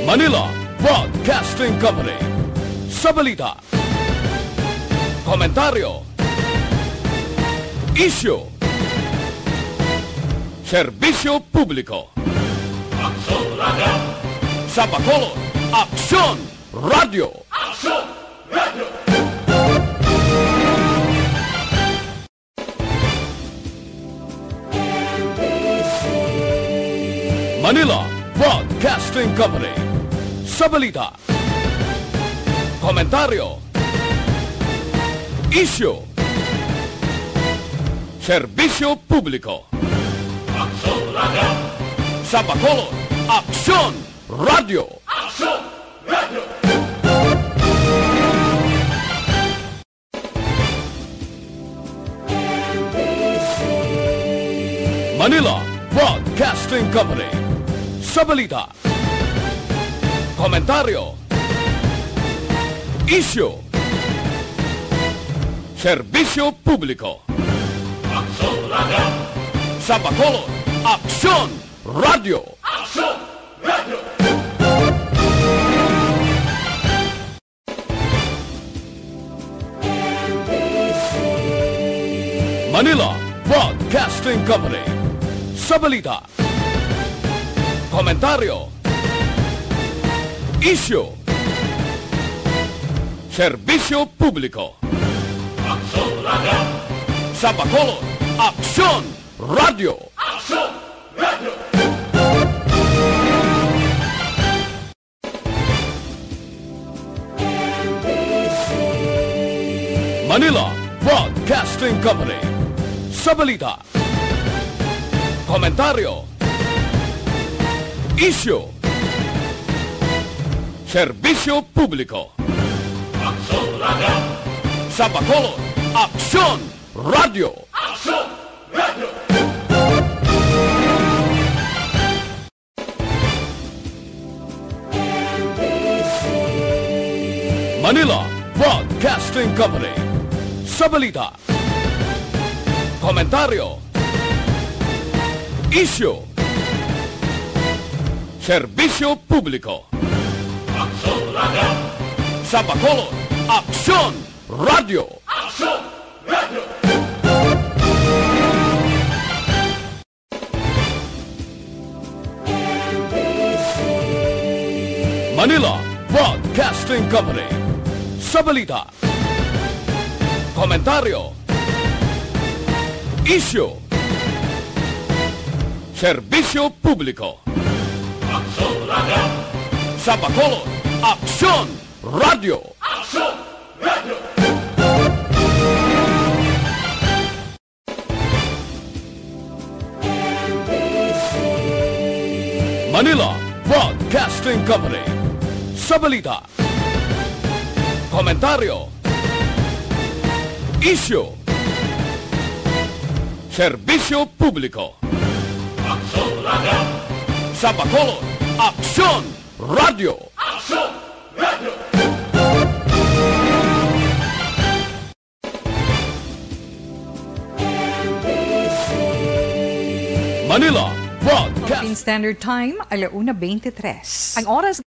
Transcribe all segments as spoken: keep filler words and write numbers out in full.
Manila Broadcasting Company. Sa balita, komentaryo, isyu, serbisyo publiko. Aksyon Radio. Sa Bacolod, Aksyon Radio. Aksyon Radio. Manila Broadcasting Company. Sa balita, komentaryo, isyu, serbisyo publiko. Aksyon Radio. Sa Bacolod, Aksyon Radio. Aksyon Radio. Manila Broadcasting Company. Sa balita, komentaryo, isyu, serbisyo publiko. Aksyon Radio. Sa Bacolod, Aksyon Radio. Aksyon Radio. Manila Broadcasting Company. Sa balita, komentaryo, isyu, serbisyo publiko. Aksyon Radio. Sa Bacolod, Aksyon Radio. Aksyon Radio. Manila Broadcasting Company. Sa balita, komentaryo, isyu, serbisyo publiko. Aksyon Radio. Sa Bacolod, Aksyon Radio. Aksyon Radio. Manila Broadcasting Company. Sa balita, komentaryo, isyu, serbisyo publiko. Aksyon Radio. Sa Bacolod, Aksyon Radio. Aksyon Radio. Manila Broadcasting Company. Sa balita, komentaryo, isyu, serbisyo publiko. Aksyon Radio. Sa Bacolod, Aksyon Radio. Aksyon Radio. Manila Broadcasting Company. Sa balita, komentaryo, isyu, serbisyo publiko. Aksyon Radio. Sa Bacolod, Aksyon Radio. Aksyon Radio. Manila Broadcast. Philippine Standard Time, ala una beintitres. Ang oras.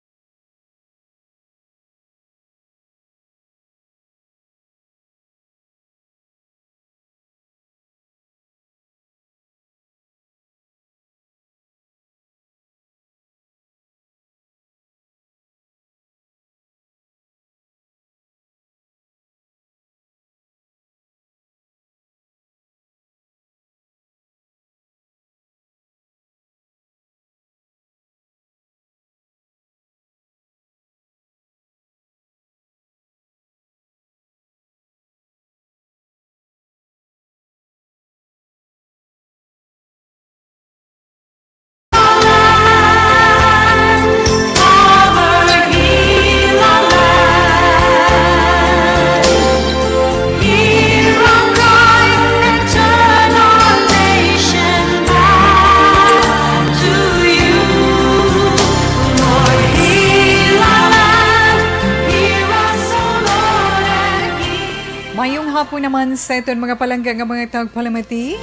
Sa iton mga palangga nga mga tagpalamati,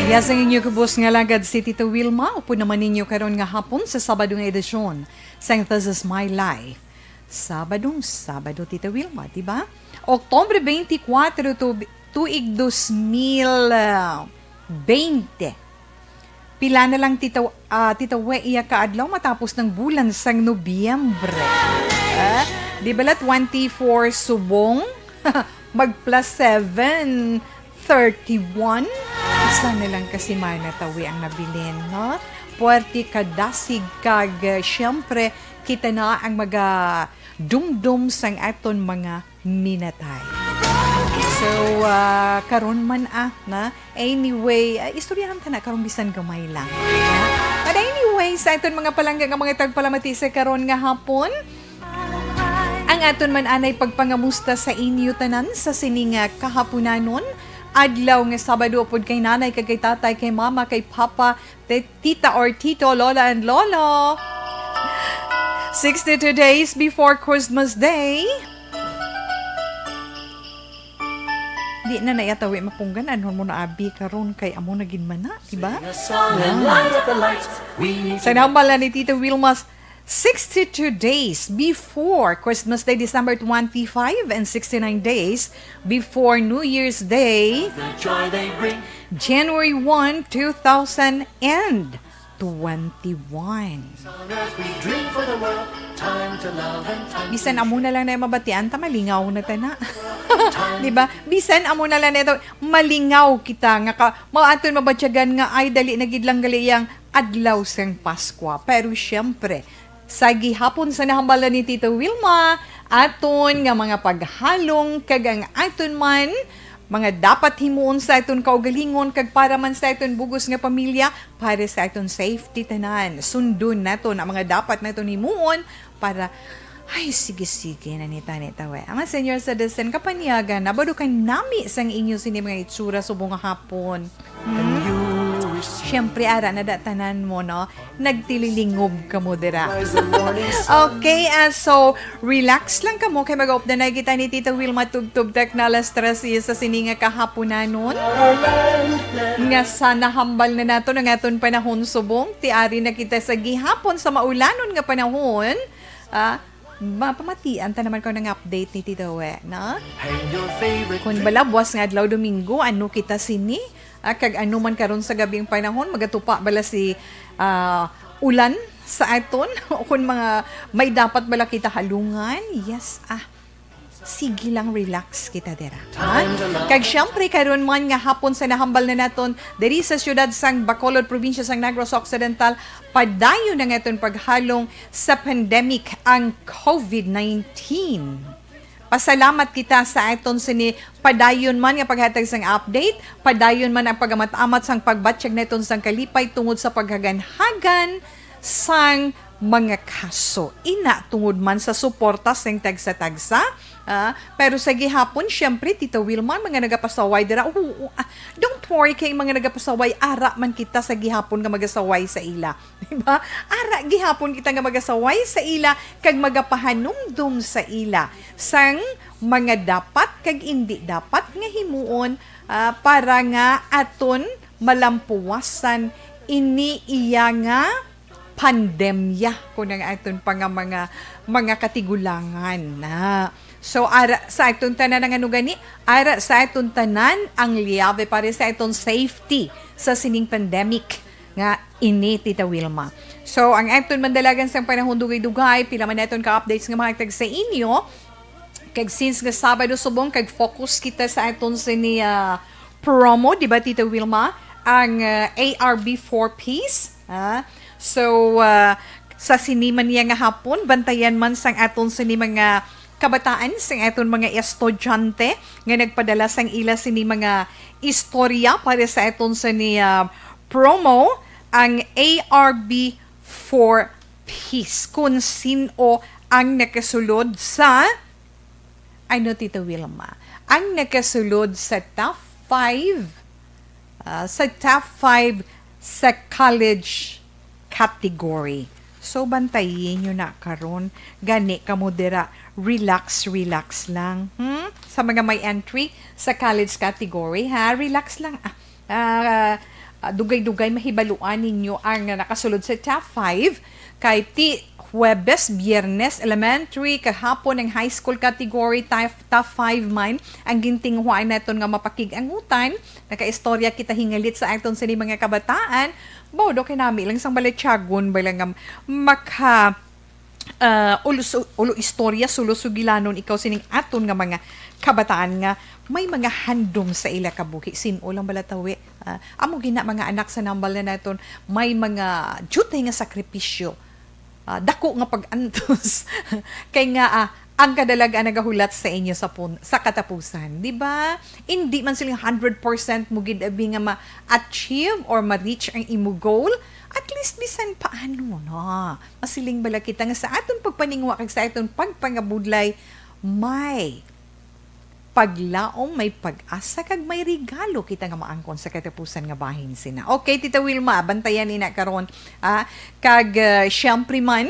iya sang inyo kubos nga lagad si Tita Wilma, upod naman ninyo karon nga hapon sa Sabado nga edisyon sang This Is My Life. Sabadong Sabado, Tita Wilma, di ba? Oktubre twenty-four, tu-, tuig dos mil, ah, twenty. Pila na lang, Tita, ah, Tita We, iya ka adlaw matapos ng bulan sang Nobyembre? Ah, di bala twenty-four subong? Mag plus seven, thirty-one. Isa na lang ka semana, Tawi, ang nabilin, no? Puwerte ka, dasig kag, eh, siyempre, kita na ang maga dumdum sang aton mga minatay. So, ah, karon man, ah, na, anyway, ah, istoryahan ta na karon bisan gamay lang. But anyway, sa aton mga palangga nga mga tagpalamati sa karon nga hapon, ang aton man anay pagpangamusta sa inyo tanan sa sini nga kahapunanon, adlaw nga Sabado, upod kay nanay, kag kay tatay, kay mama, kay papa, te-, tita or tito, lola and lolo. Sixty-two days before Christmas Day. Di na na iya, Tawi, mapunggan. Ano mo na, abi, karon kay amo na gid man na, di ba? Sing a song and light up the lights. We need Sa to nambal na ni Tita Wilma's, sixty-two days before Christmas Day, December twenty-five, and sixty-nine days before New Year's Day, the joy they bring. January one, two thousand and twenty-one. On earth we dream for the world. Time to love and time Bisan to amo na lang na mabatian ta, malingaw na ta na. Di ba? Bisan amo na lang na ito, malingaw kita nga ka, mao aton mabatyagan nga, ay, dali na gid lang gali yang adlaw sang Paskwa. Pero siyempre, sa gihapon sa nahambalan ni Tita Wilma, aton nga mga paghalong kag ang aton man mga dapat himuon sa aton kaugalingon kag para man sa aton bugos nga pamilya, para sa aton safety tanan. Sundon naton ang mga dapat naton himuon para, ay, sige, sige, nanita-nita, we. Ang mga senior citizen, kapanyagan, nabado ka nami sang inyo sini mga itsura subong nga hapon. Hmm? Siyempre, ara na da tanan mo, no? Nagtililingob ka mo dira. Okay, ah, so, relax lang ka mo kay mag-updan na kita ni Tita Wilma Tubtub Tecnalas Trasi sa sini nga kahaponanon. Nga sa nahambal na nato ang aton panahon subong, ti ari na kita sa gihapon sa maulanon nga panahon. Ah, mapamatian ta naman ko ng update ni Tita We, no? Hey, your favorite Kung drink. Bala, buwas nga adlaw Domingo, ano kita sini? Ah, kag ano man karon sa gabing panahon, magatupa bala si, ah, ulan sa aton? O kung mga may dapat bala kita halungan? Yes, ah, sige lang, relax kita dira. Ha? Kag siyempre, karon man nga hapon sa nahambal na naton, diri sa siyudad sang Bacolod, probinsya sang Negros Occidental, padayon ang aton paghalong sa pandemic ang covid nineteen. Pasalamat kita sa aton sini padayon man nga paghatag sang update, padayon man ang pagamat-amat sang pagbatyag naton sang kalipay tungod sa paghaganhagan sang mga kaso. Ina, tungod man sa suporta sang tagsa-tagsa, ah, pero sa gihapon, siyempre, Tita Wilma, mga nagapasaway dira, oo, ah, don't worry kay mga nagapasaway, ara man kita sa gihapon nga magasaway sa ila. Diba? Ara gihapon kita nga magasaway sa ila kag magapahanumdom sa ila sang mga dapat kag indi dapat nga himuon, ah, para nga aton malampuwasan ini iya nga pandemya, kun ang aton pa nga mga, mga katigulangan na. So, ara sa aton tanan, ang ano gani, ara sa aton tanan ang liyabe para sa aton safety sa sining pandemic nga ini, Tita Wilma. So, ang aton mandalagan sang panahon dugay-dugay, pila man naton ka-updates nga mahatag sa inyo. Kag since nga Sabado subong, kag focus kita sa aton sini, ah, promo, di ba, Tita Wilma? Ang, ah, A R B four Ps, ah. So, ah, sa sini man niya nga hapon, bantayan man sang aton sini mga kabataan, sang aton mga estudyante nga nagpadala sang ila sini mga istorya para sa aton sini, ah, promo, ang A R B four Ps. Kung sin-o ang nakasulod sa, ano, Tita Wilma? Ang nakasulod sa top five, ah, sa top five sa college category. So, bantayin nyo na karon. Gani kamo dira, relax, relax lang. Hmm? Sa mga may entry sa college category, ha? Relax lang. Ah, ah, ah, dugay-dugay mahibaluan ninyo ang nakasulod sa top five. Kay ti Huwebes, Biyernes, elementary, kahapon ang high school category, top, top five man ang gintinguhaan naton nga mapakig-angutan. Nakaistorya kita hingalit sa aton sini mga kabataan. Baw, do kay nami lang sang balatyagon ba lang nga maka, ah, ulo, ulo istorya, sulo sugilanon ikaw sining aton nga mga kabataan nga may mga handom sa ila kabuhi. Sin-o lang bala tawi? Ah, amo gina mga anak sa nambal na naton, may mga diutay nga sakripisyo, ah, dako nga pag-antos. Kay nga, ah, ang kadalagan nagahulat sa inyo sa pun-, sa katapusan, di ba? Hindi man sila hundred percent mo gid abi nga ma-achieve or ma-reach ang imo goal. At least bisan paano na, masiling bala kita nga sa aton pagpaningwa kag sa aton pagpangabudlay, may paglaom, may pag-asa, kag may regalo kita nga maangkon sa katapusan nga bahin sina. Okay, Tita Wilma, bantayan ina karon. Ah, kag, ah, siyempre man,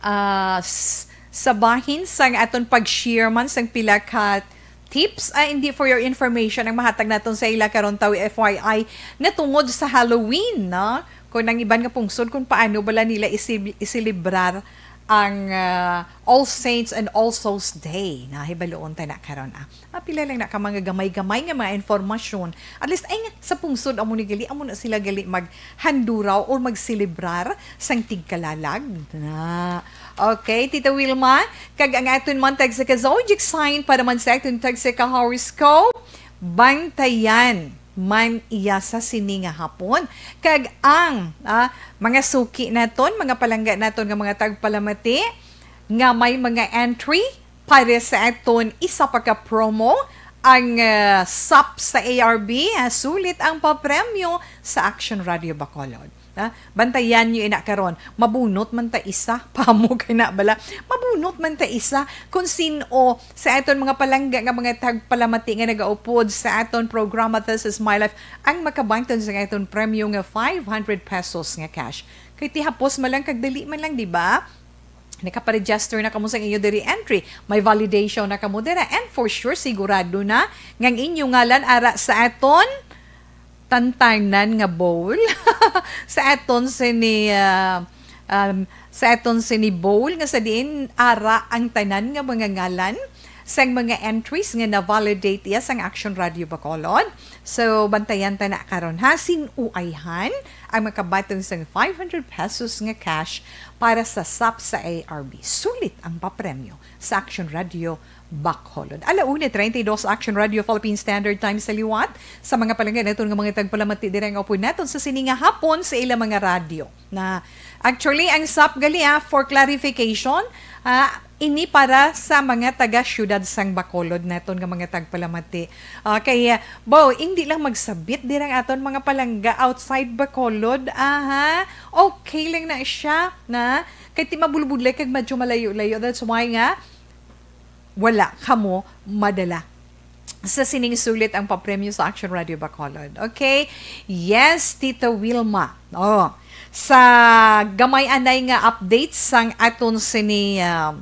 ah, s-, sa bahin sang aton pag-share man sang pila ka tips, ah, hindi, for your information, ang mahatag naton sa ila karon, tawi F Y I, natungod sa Halloween, no? Kung ang iban nga pungsod, kung paano bala nila isi-, iselebrar ang, ah, All Saints and All Souls Day. Nahibaluon ta na karon, ah. Ah, pila lang na ka mga gamay-gamay nga mga informasyon. At least, ay nga, sa pungsod, amo ni gali, amo na sila gali maghanduraw or magselebrar sang tigkalalag. Na. Okay, Tita Wilma, kag ang aton man tagsa ka zodiac sign para man sa aton tagsa ka horoscope, bantayan man iya sa sini nga hapon. Kag ang, ah, mga suki naton, mga palangga naton nga mga tagpalamati nga may mga entry para sa aton isa pa ka promo, ang, ah, sap sa A R B, ah, sulit ang papremyo sa Action Radio Bacolod. Ha? Bantayan nyo ina karon. Mabunot man ta isa. Pamo kay na bala. Mabunot man ta isa. Kung sin-o sa aton mga palangga nga mga tagpalamati nga nagaupod sa aton programa, This Is My Life, ang makabangton sa aton premyo nga five hundred pesos nga cash. Kay tihapos man lang kag dali man lang, di ba? Nakaparegister na kamo sa inyo diri entry. May validation na kamo dira. And for sure, sigurado na nga ang inyo ngalan ara sa aton tantanan nga bowl. Sa aton sini, ah, um, sa aton sini bowl nga sa diin ara ang tanan nga mga ngalan sang mga entries nga na-validate iya sang Action Radio Bacolod. So, bantayan ta na karon, ha. Sin-o ayhan ang makabaton sang five hundred pesos nga cash para sa sap sa A R B. Sulit ang papremyo sa Action Radio Bacolod. Ala una treinta y dos, Action Radio Philippine Standard Time sa liwat. Sa mga palangga naton nga mga tagpalamati dira nga upod naton sa sini nga hapon sa ilang mga radyo. Na, actually, ang sap gali, ah, for clarification, ah, ini para sa mga taga siyudad sang Bacolod naton nga mga tagpalamati. Ah, kay, ah, bo, hindi lang magsabit dirang aton mga palangga outside Bacolod, aha. Okay lang na siya, na kay ti mabulbudlay kag medyo malayo-layo. That's why nga wala kamo madala sa sining sulit ang papremyo sa Action Radio Bacolod. Okay? Yes, Tita Wilma. Oh, sa gamay anay nga updates sang aton sini, ah,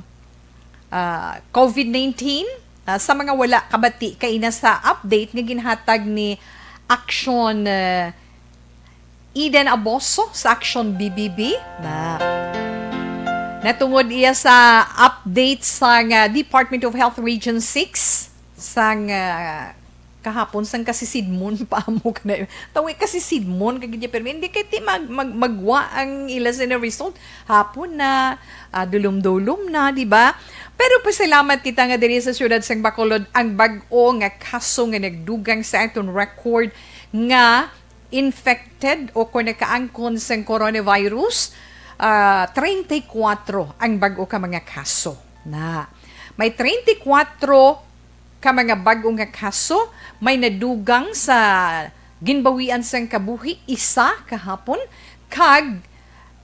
ah, covid nineteen, ah, sa mga wala kabati kay na sa update nga ginhatag ni Action, ah, Eden Aboso sa Action B B B na natungod iya sa update sa nga Department of Health Region six sang, ah, kahapon sang kasisidmon pa mo kana. Tawi kasisidmon kag di, pero hindi kay ti mag, mag, magwa ang ila sa result. Hapon na, ah, dulom-dulom na, di ba? Pero pasalamat kita nga diri sa siyudad sang Bacolod ang bag-o nga kaso nga nagdugang sa aton record nga infected o kon nakaangkon sang coronavirus, ah, treinta y cuatro ang bag-o ka mga kaso. Na may treinta y cuatro ka mga bag-o nga kaso, may nadugang sa ginbawian sang kabuhi, isa kahapon, kag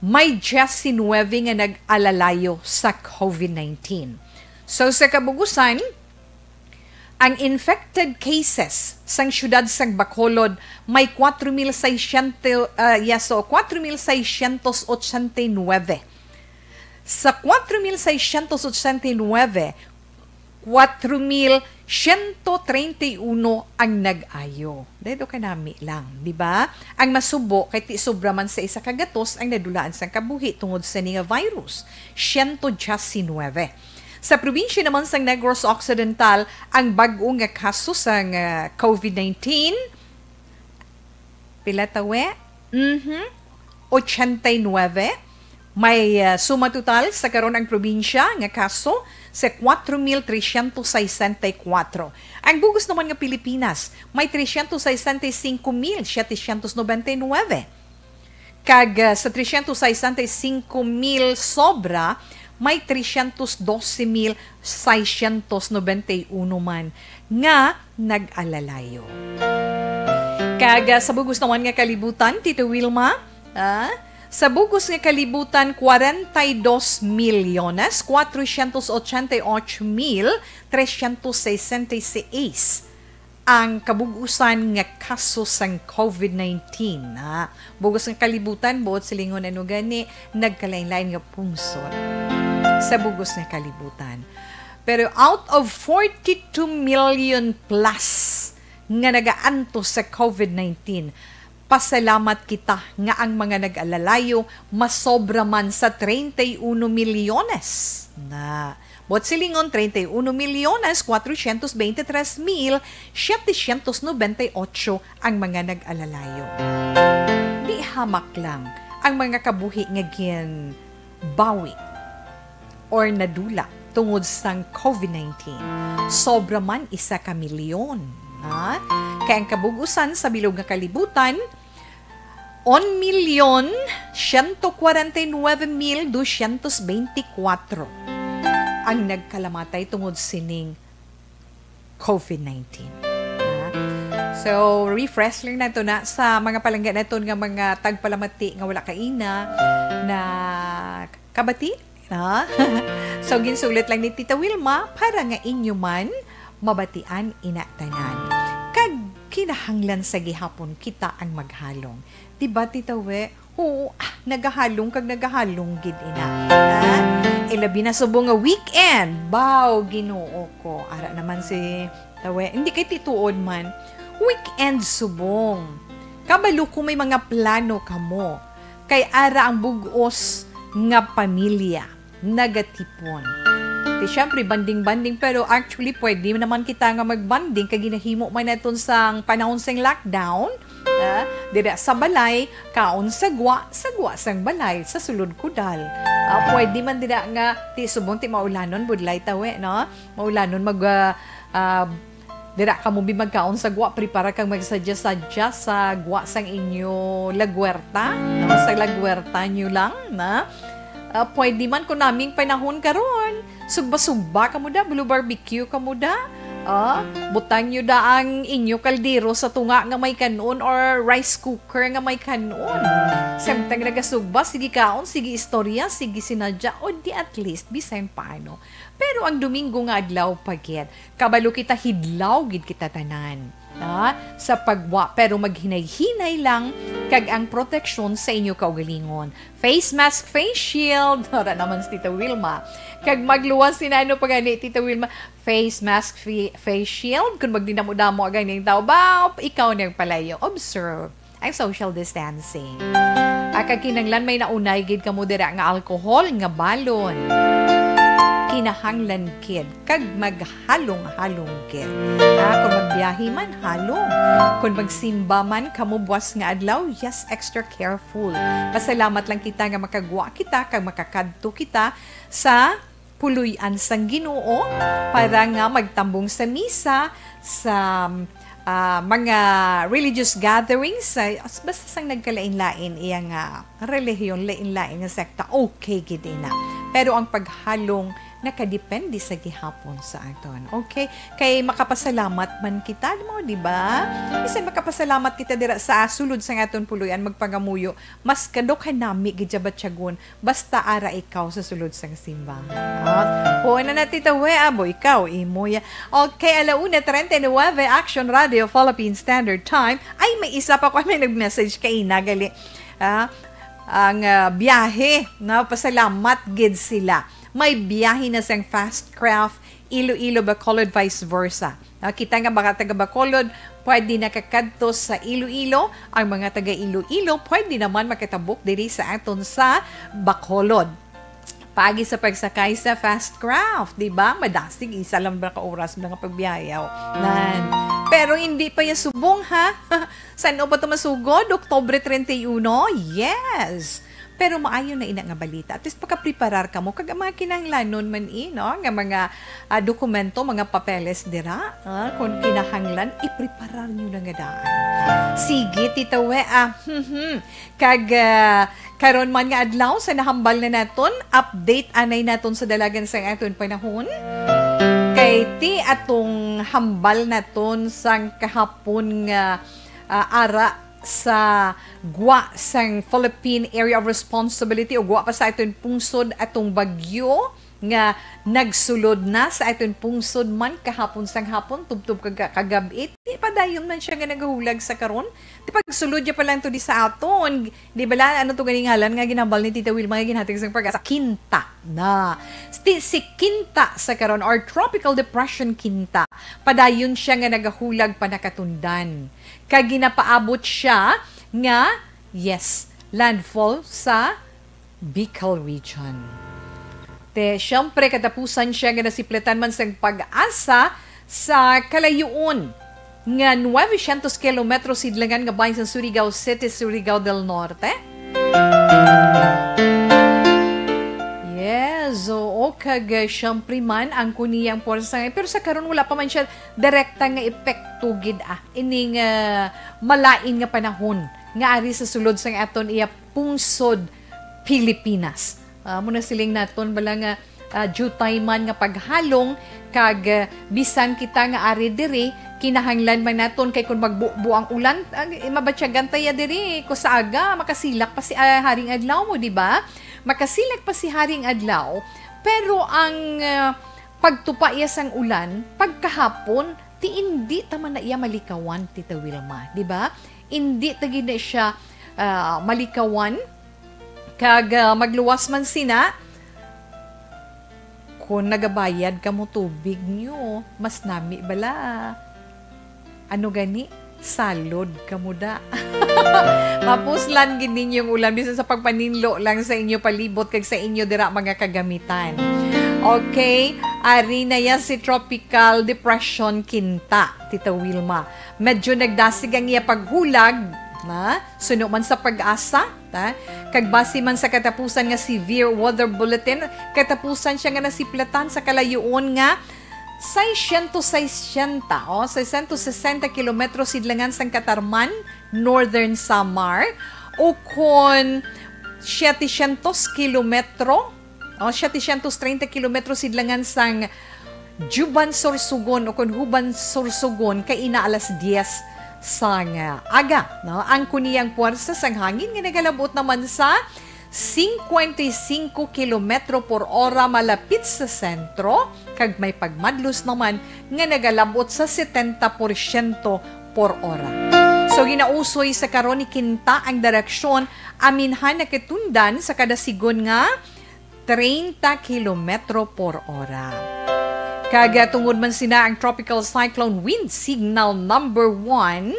may diyes nuwebe nga nag-alalayo sa covid nineteen. So, sa kabugusan, Ang infected cases sang siyudad sang Bacolod may kwatro mil seiscientos, ah, yeah, so, kwatro mil seiscientos ochenta y nuebe. Sa kwatro mil seiscientos ochenta y nuebe, kwatro mil siyento treinta y uno ang nag-ayo. Dahil kanami lang, di ba? Ang masubo kay ti sobra man sa isa ka gatos ang nadulaan sang kabuhi tungod sa ni nga virus, siyento diecinuebe. Sa probinsya naman sang Negros Occidental, ang bag-o nga kaso sang, ah, covid nineteen, pila tawe? Mhm. Ochenta y nuebe. May, ah, suma total sa karon ang probinsya nga kaso sa kwatro mil trescientos sesenta y kuwatro. Ang bugos naman nga Pilipinas may trescientos sesenta y cinco mil setecientos noventa y nuebe. Kag, ah, sa trescientos sesenta y cinco mil sobra, may trescientos doce mil seiscientos noventa y uno man nga nag-alalayo. Kag, ah, sa bugos naman nga kalibutan, Tito Wilma, ah, sa bugos nga kalibutan, kwarenta y dos milyones, kwatro siyento ochenta y ocho mil trescientos sesenta y seis ang kabug-usan nga kaso sang covid nineteen, ha. Bugos nga kalibutan, buot silingon, ano gani, nagkalain-lain nga pungsod sa bugos nga kalibutan. Pero out of forty-two million plus nga nagaantos sa covid nineteen, pasalamat kita nga ang mga nag-alalayo masobra man sa treinta y uno milyones na. Buot silingon, treinta y uno milyones cuatrocientos veintitrés mil setecientos noventa y ocho ang mga nag-alalayo. Di hamak lang ang mga kabuhi nga ginbawi or nadula tungod sang covid nineteen. Sobra man isa ka milyon, ha? Kay ang kabug-usan sa bilog nga kalibutan, un milyon siyento kwarenta y nuebe mil dosyentos beintikwatro ang nagkalamatay tungod sining covid nineteen. Ha? So, refresh lang nato na sa mga palangga naton nga mga tagpalamati nga wala kaina na kabati, ha? So, ginsulat lang ni Tita Wilma para nga inyo man mabatian ina tanan. Kag kinahanglan sa gihapon kita ang maghalong. Di ba, Tita We? Oo, ah, nagahalong kag nagahalong gid ina. Ha? Eh, labi na subong nga weekend. Baw, Ginoo ko. Ara naman si Tawe. Hindi kay tituod man. Weekend subong. Kabalo ko may mga plano kamo. Kay ara ang bug-os nga pamilya nagatipon. Di syempre, banding-banding, pero actually, pwede naman kita nga magbanding kay ginahimo man naton sang panahon sang lockdown. Ah, dira sa balay, kaon sa gwa, sa gwa sang balay, sa sulod kudal. Ah, pwede man dira nga, ti subong ti maulanon, budlay tawe, no? Maulanon mag, ah, ah, dira kamo bi magkaon sa gwa, prepara kag magsadya-sadya sa gwa sang inyo lagwerta, no? Sa lagwerta nyo lang, na? Ah, pwede man kung naming panahon karon. Sugba-sugba kamo da, blue barbecue kamo da. Ah, butang nyo da ang inyo kaldero sa tunga nga may kanon or rice cooker nga may kanon. Samtang nagasugba, sige kaon, sige istorya, sige sinadya, o di at least, bisan paano. Pero ang Domingo nga adlaw pa gid, kabalo kita hidlaw gid kita tanan. Ha? Sa pagwa, pero maghinay-hinay lang, kag ang proteksyon sa inyo kaugalingon. Face mask, face shield. Ora naman si Tita Wilma. Kag magluwas si nano pa gani, Tita Wilma. Face mask, fa-, face shield. Kung magdinamo-damo ang ganing tao, ba, ikaw nang palayo. Observe ang social distancing. Ah, kag kinanglan may naunay gid kamo dira nga alcohol, nga balon. Kinahanglan gid kag maghalong-halong gid. Ah, kung magbiyahe man, halong. Kung magsimba man kamo buwas nga adlaw, yes, extra careful. Pasalamat lang kita nga makagwa kita kag makakadto kita sa puloy-an sang Ginoo para nga magtambong sa misa, sa, ah, mga religious gatherings, sa, basta sang nagkalain-lain iya nga relihiyon, lain-lain nga sekta, okay gid ina. Pero ang paghalong nakadepende sa gihapon sa aton. Okay? Kay makapasalamat man kita, mo, di ba? Bisan makapasalamat kita dira sa sulod sang aton puloy-an magpangamuyo, mas kadukhan nami gid siya batyagon, basta ara ikaw sa sulod sang simbahan. Ah, puon na natin ito, we, abo, ikaw, imo ya. Okay, ala una treinta y nueve, Action Radio, Philippine Standard Time. Ay, may isa pa ko, may nag-message kay Inagali. Ah, ang ah, biyahe, na pasalamat gid sila. May biyahe na sang Fast Craft, Iloilo, Bacolod, vice versa. Ah, kita nga mga taga Bacolod, pwede nakakadto sa Iloilo. Ang mga taga Iloilo, pwede naman makatabok diri sa aton sa Bacolod. Paagi sa pagsakay sa Fast Craft, di ba? Madasig, isa lang ba ka oras na nga pagbiyahe, oh. Nan. Pero hindi pa ya subong, ha? San-o pa to masugod? Oktubre treinta y uno? Yes! Pero maayo na ina nga balita. At least, pakapreparar ka mo. Kag ang mga kinahanglanon man, eh, no? Nga mga ah, dokumento, mga papeles dira. Ah, kung kinahanglan, ipreparar nyo na nga daan. Sige, Tita We, ah, hmm, hmm. Kag ah, karon man nga adlaw sa nahambal na naton, update anay naton sa dalagan sang aton panahon. Kay ti atong hambal naton sang kahapon nga ah, ara sa gwa sang Philippine Area of Responsibility o gwa pa sa aton pungsod atong bagyo nga nagsulod na sa aton pungsod man kahapon sang hapon, tubtob kag kagab-i. Di pa dayon man siya nga nagahulag sa karon. Di pagsulod niya pa lang to di sa aton. Di bala, ano to ganing ngalan nga ginambal ni Tita Wilma nga ginhatag sang pag-asa? Kinta na. Si, si Kinta sa karon, or Tropical Depression Kinta. Padayon siya nga nagahulag pa nakatundan. Kag ginapaabot siya nga, yes, landfall sa Bicol region. Te, siyempre, katapusan siya nga nasiplatan man sang pag-asa sa kalayuon nga nuwebe syentos kilometro sidlangan nga bahin sa Surigao City, Surigao del Norte. Yes, oo, kag, eh, siyempre man, ang kuniyang puwersa nga, pero sa karon wala pa man siya direkta nga epekto gid, ah, ining, ah, malain nga panahon nga ari sa sulod sang aton iya pungsod Pilipinas. Ah, amo na siling naton bala nga, ah, diutay man nga paghalong kag, ah, bisan kita nga ari diri, kinahanglan man naton kay kung magbubo ang ulan, ah, mabatyagan ta ya diri, kung sa aga makasilak pa si, ah, Haring Adlaw mo, di ba? Makasilak pa si Haring Adlaw, pero ang, ah, pagtupa iya sang ulan, pagkahapon, ti indi ta man na iya malikawan, Tita Wilma, di ba? Indi ta gid na siya, ah, malikawan. Kag, ah, magluwas man sina, kung nagabayad kamo tubig nyo, mas nami bala. Ano gani? Salod kamo da. Mapuslan gid ninyo ang ulan bisan sa pagpaninlo lang sa inyo palibot kag sa inyo dira mga kagamitan. Okay, ari na yan si Tropical Depression Kinta, Tita Wilma. Medyo nagdasig ang iya paghulag, na suno man sa pag-asa, ta? Kag base man sa katapusan nga severe weather bulletin, katapusan siya nga nasiplatan sa kalayuon nga seiscientos sesenta, o, seiscientos sesenta kilometro sidlangan sang Catarman, Northern Samar, ukon setecientos kilometro, o, setecientos treinta kilometro sidlangan sang Juban Sorsogon, ukon Huban Sorsogon, kay ina alas dies sang, ah, aga, no? Ang kuniyang puwersa sang hangin nga nagalabot naman sa cincuenta y cinco kilometro por ora malapit sa sentro, kag may pagmadlos naman nga nagalabot sa setenta porsyento por ora. So, ginausoy sa karon ni Kinta ang direksyon, aminhan nakatundan sa kada sigon nga treinta kilometro por ora. Kag, ah, tungod man sina ang Tropical Cyclone Wind Signal number one,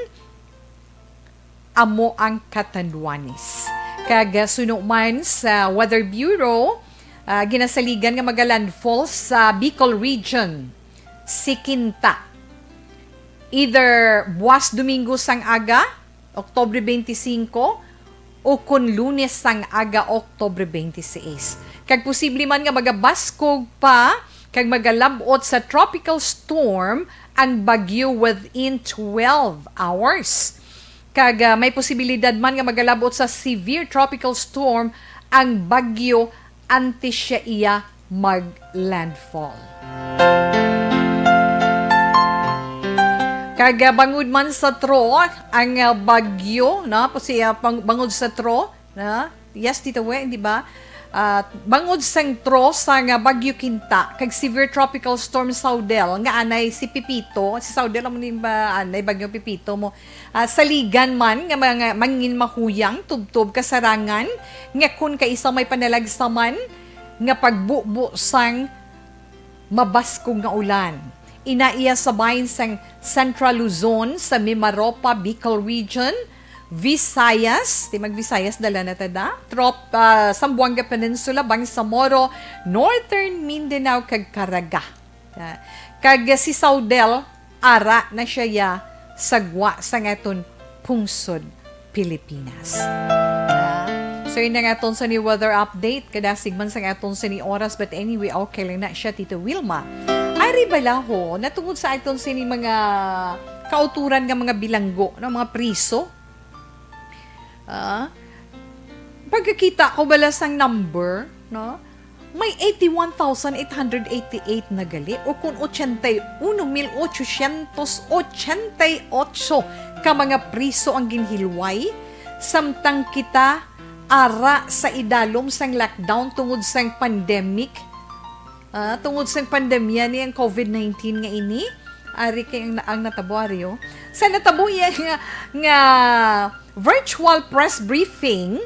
amo ang Catanduanes. Kag, ah, suno man sa Weather Bureau, ah, ginasaligan nga magalandfall sa Bicol Region si Kinta. Either buwas Domingo sang aga, Oktubre twenty-cinco, o kon Lunes sang aga, Oktubre twenty-six. Kag posible man nga magabaskog pa kag magalab-ot sa tropical storm ang bagyo within twelve hours. Kag, ah, may posibilidad man nga magalab-ot sa severe tropical storm ang bagyo antes siya iya mag-landfall. Kag, ah, bangod man sa tro ang, ah, bagyo, no? Si, ah, pang-, bangod sa tro, no? Yes, Tito We, di ba? Ah, bangod sang tro sang, ah, Bagyo Kinta kag severe tropical storm Saudel nga anay si Pepito, si Saudel amo ni ba anay Bagyo Pepito mo, ah, saligan man nga mga mangin mahuyang tubtob kasarangan nga kun kaisa may panalagsaman nga pagbubo sang mabaskog nga ulan. Ina iya sa bahin sang Central Luzon, sa Mimaropa, Bicol Region, Visayas, ti mag-Visayas dala na ta da, Trop, ah, Zamboanga Peninsula, Bangsamoro, Northern Mindanao, kag Caraga. Ah, kag si Saudel, ara na siya ya sa gwa sang aton pungsod Pilipinas. Ah, so, yun ang aton sa ni weather update. Kadasig man sang aton sa ni oras, but anyway, okay lang na siya, Tito Wilma. Ari bala ho, natungod sa aton sa ni mga kauturan nga mga bilanggo, no, mga priso. Ah, pagkakita ko bala sang number, no? May eighty-one thousand eight hundred eighty-eight na gali, o kun ochenta y uno mil ochocientos ochenta y ocho ka mga priso ang ginhilway, samtang kita ara sa idalom sang lockdown tungod sang pandemic. Ah, tungod sang pandemya ni ang covid nineteen nga ini, ari kay ang, ang natabo, ari, oh. Sa natabo iya nga, nga virtual press briefing,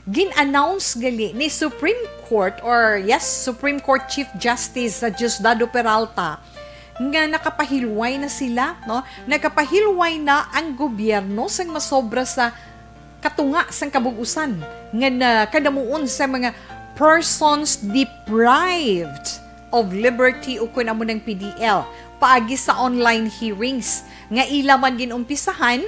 gin-announce gali ni Supreme Court or, yes, Supreme Court Chief Justice, uh, Diosdado Peralta nga nakapahilway na sila, no? Nakapahilway na ang gobyerno sang masobra sa katunga sang kabug-usan nga nakadamuon sa mga persons deprived of liberty, ukon amo nang P D L, paagi sa online hearings nga ila man ginumpisahan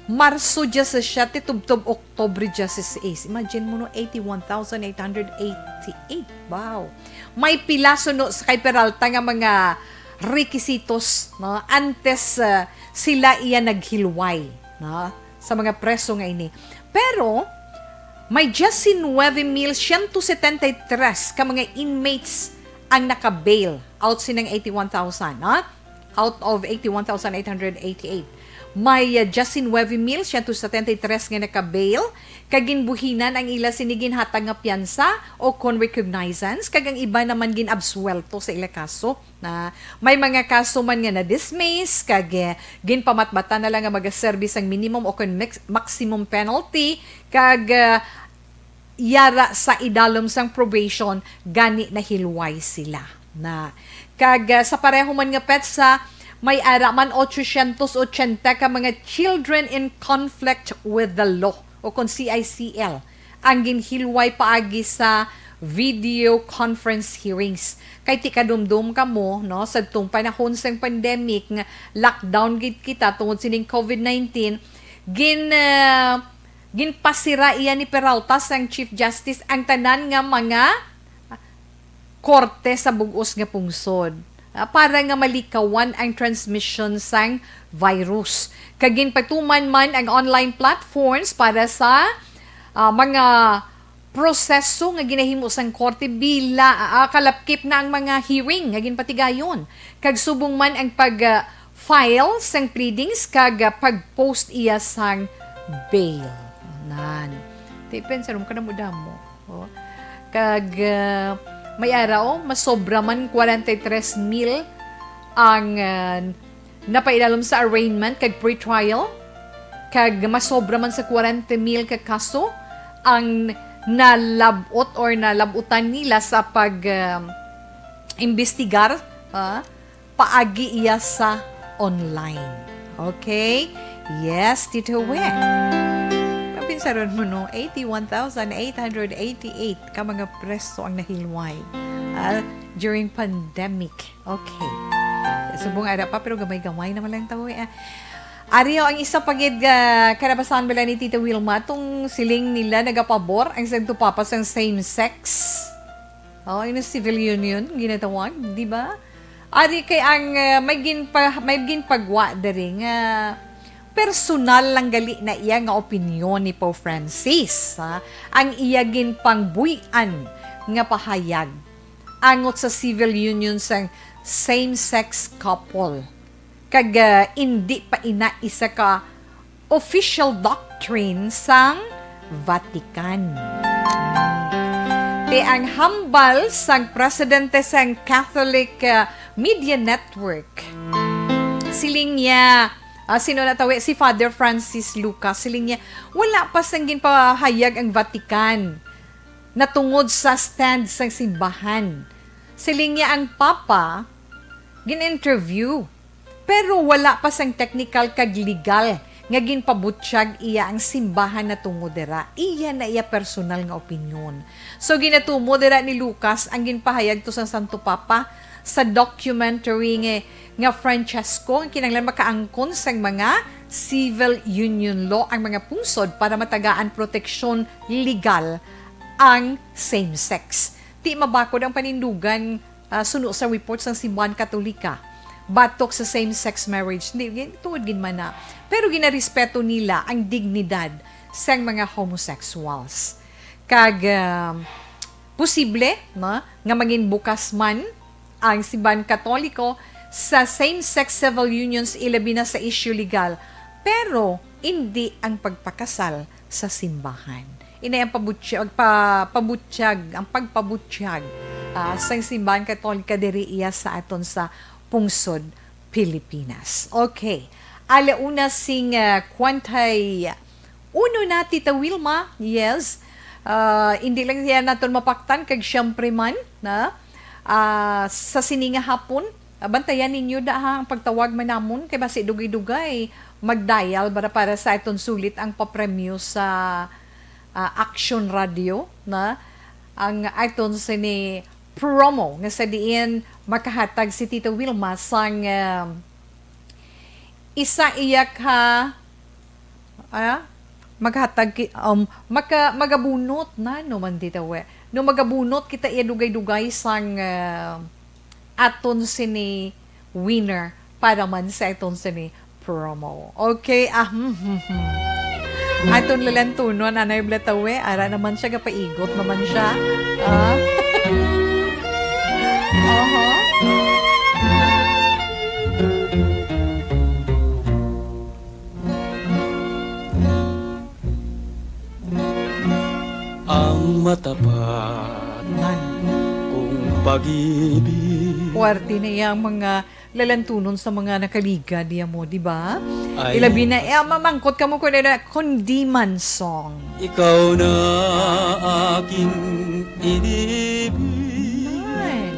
Marso diyasisiete tubtob Oktubre dieciséis. Imagine mo, no, eighty-one thousand eight hundred eighty-eight. Wow. May pila suno sa kay Peralta nga mga rekisitos, no, antes, ah, sila iya naghilway, no, sa mga preso nga ini. Pero may diecinuebe mil ciento setenta y tres ka mga inmates ang naka-bail out sining eighty-one thousand, no? Out of eighty-one thousand eight hundred eighty-eight. May, ah, diecinuebe mil ciento setenta y tres nga naka-bail, kag ginbuhinan ang ila sini ginhatag nga piyansa o kon recognizance, kag ang iba naman gin-absuwelto sa ila kaso. Na may mga kaso man nga na-dismiss, kag, eh, ginpamatbatan na lang nga magaserbi sang minimum o kon max-, maximum penalty, kag, ah, yara sa idalom sang probation, gani nahilway sila. Na, kag, ah, sa pareho man nga petsa, may ara man ochocientos ochenta ka mga children in conflict with the law, o kon C I C L, ang ginhilway paagi sa video conference hearings. Kay ti kadumdom kamo, no, sa tong panahon sang pandemic nga lockdown gid kita tungod sining covid nineteen, gin-, ah, ginpasira iya ni Peralta sang Chief Justice ang tanan nga mga korte sa bug-os nga pungsod, ah, para nga malikawan ang transmission sang virus. Kag ginpatuman man ang online platforms para sa, ah, mga proseso nga ginahimo sang korte bila, ah, kalapkip na ang mga hearing nga ginpatigayon. Kag subong man ang pag, ah, file sang pleadings kag, ah, pag-post iya sang bail. Nan. Ti pensar mo, kadamo-damo. Oh. Kag, ah, may ara, oh, masobra man kwarenta y tres mil ang, ah, napailalom sa arraignment kag pretrial. Kag masobra man sa kwarenta mil ka kaso ang nalab-ot or nalab-utan nila sa pag, ah, imbestigar, ah, paagi iya sa online. Okay? Yes, Tito Wen. Mapinsaron mo, no? Eighty-one thousand eight hundred eighty-eight ka mga preso ang nahilway, ah, during pandemic. Okay. Subong ara pa, pero gamay-gamay naman lang tao, eh. Ari, oh, ang isa pa gid nga kalabasan bala ni Tita Wilma, tong siling nila nagapabor ang Santo Papa sang same-sex. Oh, yung civil union, ginatawag, di ba? Ari kay ang, ah, may ginpa-, may ginpagwa diri nga personal lang gali na iya nga opinyon ni Pope Francis, ha? Ang iya ginpangbuy-an nga pahayag. angot sa civil union sang same-sex couple. Kag, ah, indi pa ina isa ka official doctrine sang Vatican. Ti ang hambal sang presidente sang Catholic, ah, Media Network, siling niya, ah, sino na tawi? Si Father Francis Lucas. Siling niya, wala pa sang ginpahayag ang Vatican natungod sa stand sang simbahan. Siling niya ang Papa, gin-interview. Pero wala pa sang technical kag legal nga ginpabutyag iya ang simbahan natungod dira. Iya na iya personal nga opinyon. So, ginatumo dira ni Lucas ang ginpahayag to sang Santo Papa sa documentary nga, nga Francesco, ang kinahanglan makaangkon sang mga civil union law ang mga pungsod para matagaan proteksyon legal ang same-sex. Ti mabakod ang panindugan, ah, suno sa report sang Simbahan Katolika batok sa same-sex marriage. Hindi, gin-, tuod gid man na. Pero ginarespeto nila ang dignidad sang mga homosexuals. Kag, ah, posible, no, nga mangin bukas man ang Simbahan Katoliko sa same-sex civil unions, ilabi na sa issue legal, pero indi ang pagpakasal sa simbahan. Inay ang pabutyag, pa-, pabutyag, ang pagpabutyag, ah, sang Simbahan Katolika diri iya sa aton sa pungsod Pilipinas. Okay. Alauna sing, ah, kwantay uno na, Tita Wilma. Yes. Ah, hindi lang siya naton mapaktan, kag siyempre man, na, ah, sa sini nga hapon, ah, bantayan ninyo da, ha, ang pagtawag man namon, kay basi dugay-dugay mag-dial para, para sa aton sulit ang papremyo sa, ah, Action Radio, na ang aton sini promo nga sa diin makahatag si Tita Wilma sang, ah, isa iya ka, ah, maghatag ki-, um, maka-, magabunot na, no, man, Tita We. No, magabunot kita iya dugay-dugay sang, ah, aton sini winner para man sa aton sini promo. Okay, ah, hmm, hmm, hmm. Aton lalantunon, Anay Blatawe, ara naman siya, gapaigot naman siya. Ah. Aha. Ang matapat Nan. Kong pag-ibig. Puwerte na iya ang mga lalantunon sa mga nakaligad niya mo, di ba? Ay. Ilabi na, eh, mamangkot ka mo kung ano, kundi man song. Ikaw na aking inibig. Ay.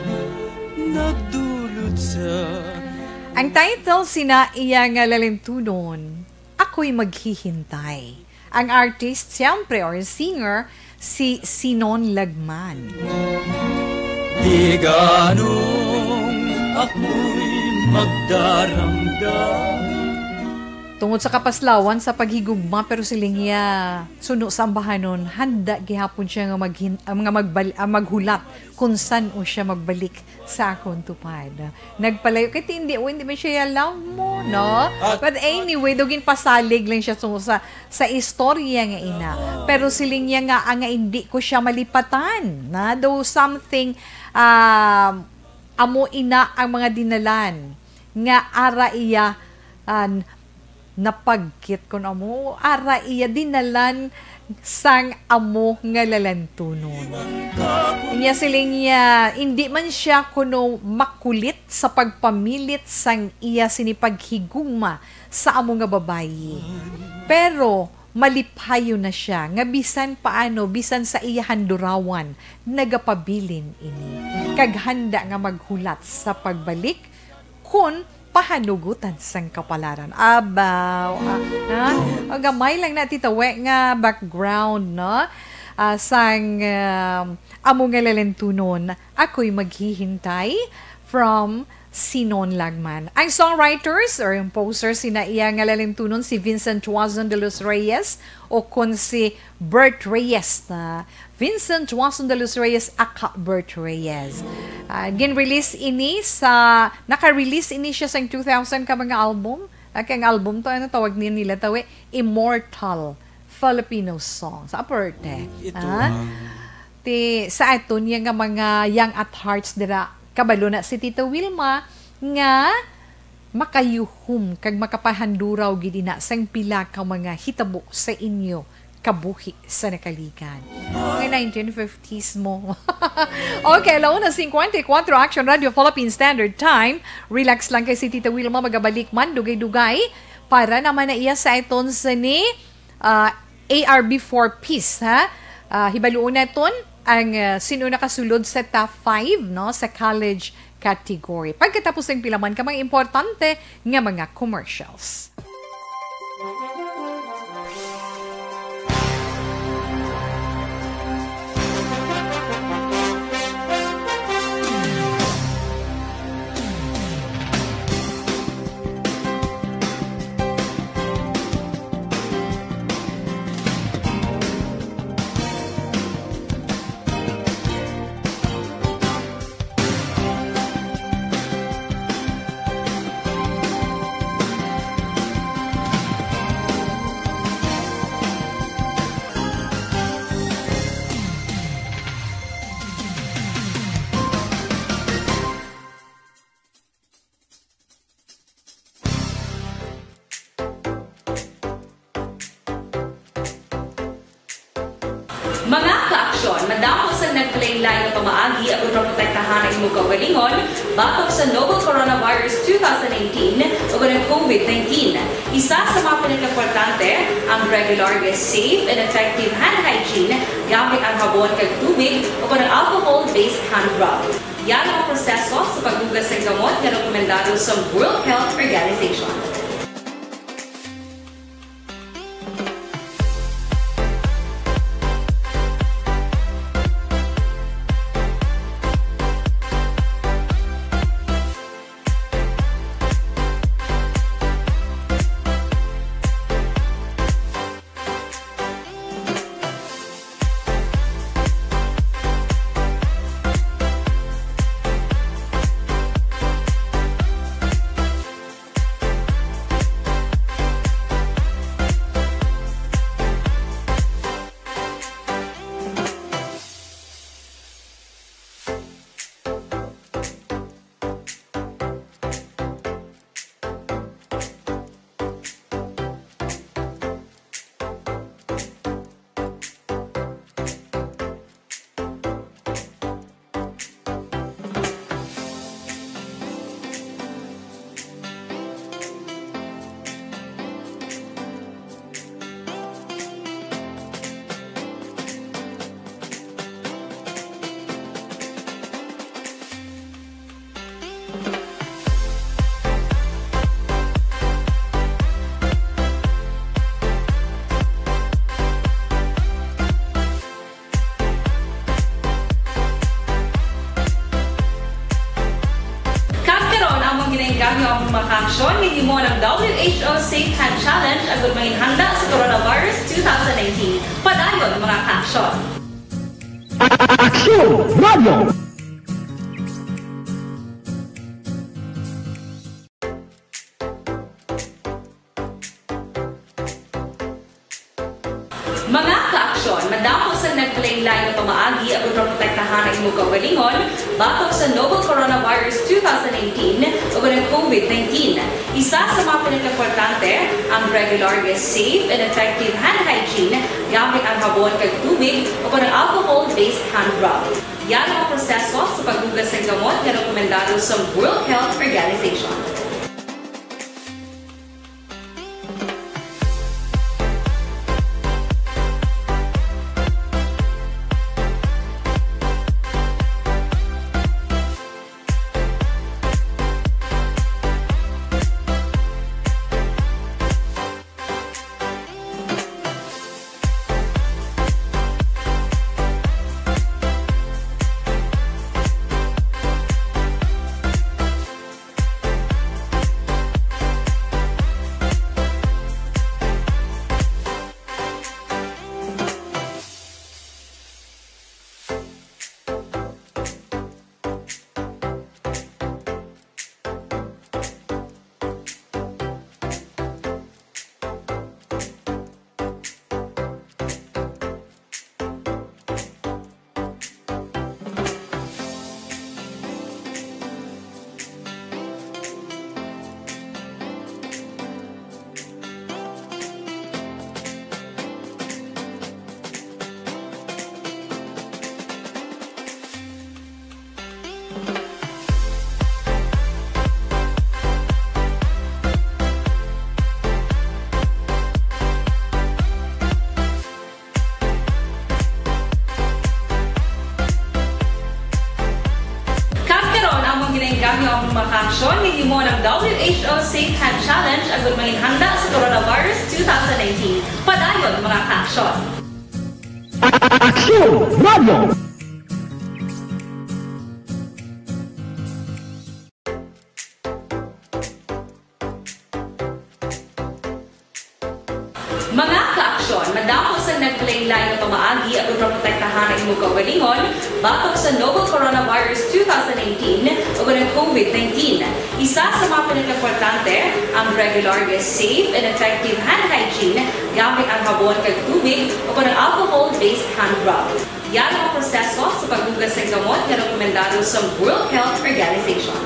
Nagdulot sa Ang title sina iya nga lalantunon, Ako'y Maghihintay. Ang artist, siyempre, or singer, si Sinon Lagman. Di ganong ako'y magdaramdam. Tungod sa kapaslawan sa paghigugma, pero siling niya, suno sa ambahanon, handa gihapon siya nga maghin-, ah, nga magbal-, ah, maghulat kung san-o siya magbalik sa akon tupad. Nagpalayo kay ti hindi, oh, hindi man siya love mo, no? But anyway, daw ginpasalig lang siya sa, sa, sa istorya nga ina. Pero siling niya nga, ah, nga hindi ko siya malipatan, na daw something, um, amo ina ang mga dinalan nga ara iya, ah, napagkit kun amo, ara iya dinalan sang amo nga lalantunon. Inya siling niya, indi man siya kuno makulit sa pagpamilit sang iya sini paghigugma sa amo nga babayi. Pero maliphayon na siya nga bisan paano, bisan sa iya handurawan, nagapabilin ini. Kag handa nga maghulat sa pagbalik kon pahanugutan sang kapalaran. Abaw, ah, ah, o, gamay lang na, Tita We, nga background, no? Ah, sang, um, amo nga lalantunon, Ako'y Maghihintay, from Sinon Lagman. Ang songwriters or composers sina iya nga lalantunon si Vincent Tuazon de los Reyes o kon si Bert Reyes na Vincent Watson de los Reyes aka Bert Reyes. Ah, gin-release ini sa, naka-release ini siya sa two thousand ka mga album. Ah, kay ang album to, ano tawag ni nila tawi? Immortal Filipino Songs. Aperte. Ito Ah? ang ti sa aton ya nga mga young at hearts dira. Kabalo na si Tita Wilma nga makayuhom kag makapahanduraw gid ina sang pila ka mga hitabo sa inyo kabuhi sa nakaligad. Mga nineteen fifties mo. Okay, alauna cincuenta y cuatro, Action Radio Philippine Standard Time. Relax lang kay si Tita Wilma magabalik man dugay-dugay para naman na iya sa aton sini, ah, A R B for Peace, ha? Ah, hibaluon naton ang, ah, sino nakasulod sa top five, no, sa college category. Pagkatapos ng pila man ka mga importante nga mga commercials. Mga kaaksyon, madamo sang nagkalainlain nga pamaagi agud maprotektahan ang imong kaugalingon batok sa novel coronavirus two thousand nineteen ug ang COVID nineteen. Isa sa mga pinakaimportante ang regular nga safe and effective hand hygiene gamit ang habon kag tubig ug ang alcohol-based hand rub. Yara ang proseso sa paghugas sang gamot nga rekomendado sa World Health Organization. Kag karon, amon ginaengganyo ang mga kaaksyon nga gihimo ng W H O Safe Hand Challenge agud manginhanda sa coronavirus two thousand nineteen. Padayon, mga kaaksyon. Aksyon Radio! Mga kaaksyon, madamo sang nagkalainlain nga pamaagi agud maprotektahan ang imong kaugalingon batok sa novel coronavirus two thousand nineteen ug ang COVID nineteen. Isa sa mga pinakaimportante ang regular nga safe and effective hand hygiene gamit ang habon kag tubig o ang alcohol-based hand rub. Yara ang proseso sa paghugas sang gamot nga rekomendado sa World Health Organization. Safe Hand Challenge agud manginhanda sa Coronavirus two thousand nineteen. Padayon, mga ka-aksyon! Aksyon Radio! Mga ka-aksyon, madamo sa naglain-lain nga pamaagi aron maprotektahan ang imong kaugalingon batok sa novel coronavirus two thousand nineteen o ang COVID nineteen. Isa sa mga pinakaimportante ang regular nga safe and effective hand hygiene gamit ang habon kag tubig o ang alcohol-based hand rub. Yara ang proseso sa paghugas sa gamot nga rekomendado sa World Health Organization.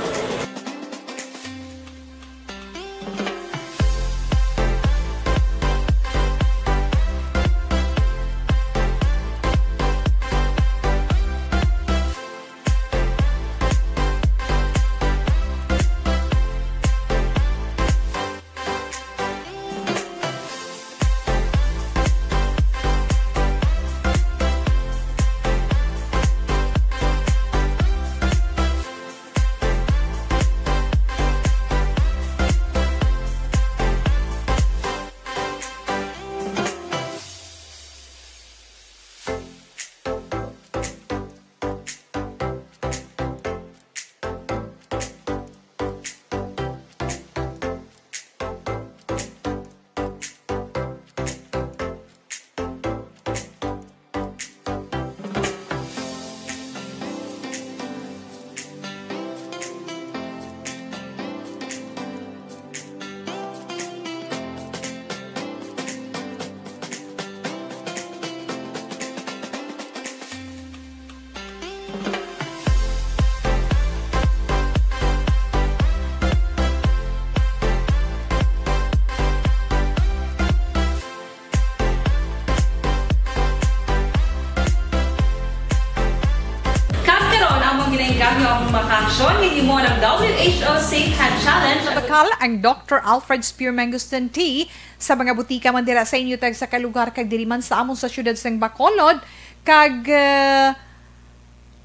Kag karon, among ginaengganyo ang mga ka-aksyon nga himo ang W H O Safe Hand Challenge. Bakal ang Doctor Alfred Spear Mangosteen Tea sa mga butika man dira sa inyo tagsa ka lugar kag diri man sa amon sa siyudad sang Bacolod. Kag, eh,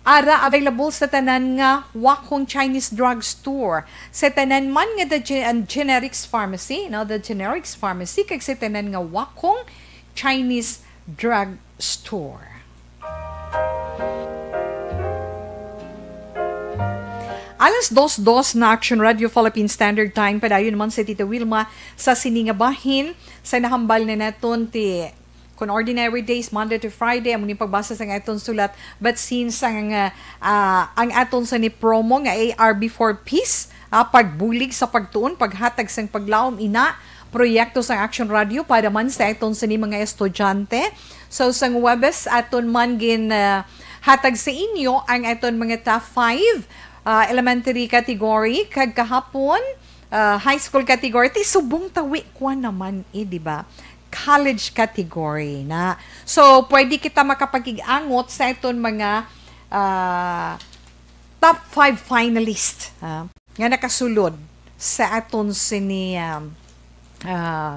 ara available sa tanan nga Wakong Chinese Drug Store. Sa tanan man nga the Gen-, Generics Pharmacy, no, the Generics Pharmacy, kag sa tanan nga Wakong Chinese Drug Store. Alas dos dos na Action Radio Philippine Standard Time. Padayon naman si Tita Wilma sa sini nga bahin sa nahambal na naton ti Kun ordinary days, Monday to Friday, amo ni pagbasa sang aton sulat. But since ang, ah, ah, ang aton sa ni promo nga A R B for Peace, ah, pagbulig sa pagtuon, paghatag sang paglaom ina, proyekto sang Action Radio para man sa aton sa ni mga estudyante. So, sang Huwebes, aton man gin, ah, hatag sa inyo ang aton mga top five, ah, elementary category, kag kahapon, ah, high school category. Ti subong tawi, kuan naman, eh, di ba? College category na. So, pwede kita makapakig-angot sa aton mga, ah, top five finalist, ah, nga nakasulod sa aton sini, um, ah,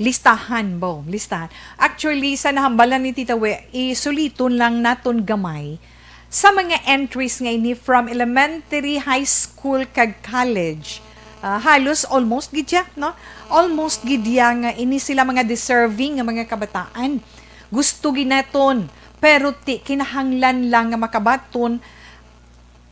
listahan, bo, listahan. Actually, sa nahambalan ni Tita We, isuliton lang naton gamay sa mga entries nga ini from elementary, high school, kag college. Ah, halos almost gid siya, no? Almost gid ya nga ini sila mga deserving nga mga kabataan. Gusto gid naton, pero ti kinahanglan lang nga makabaton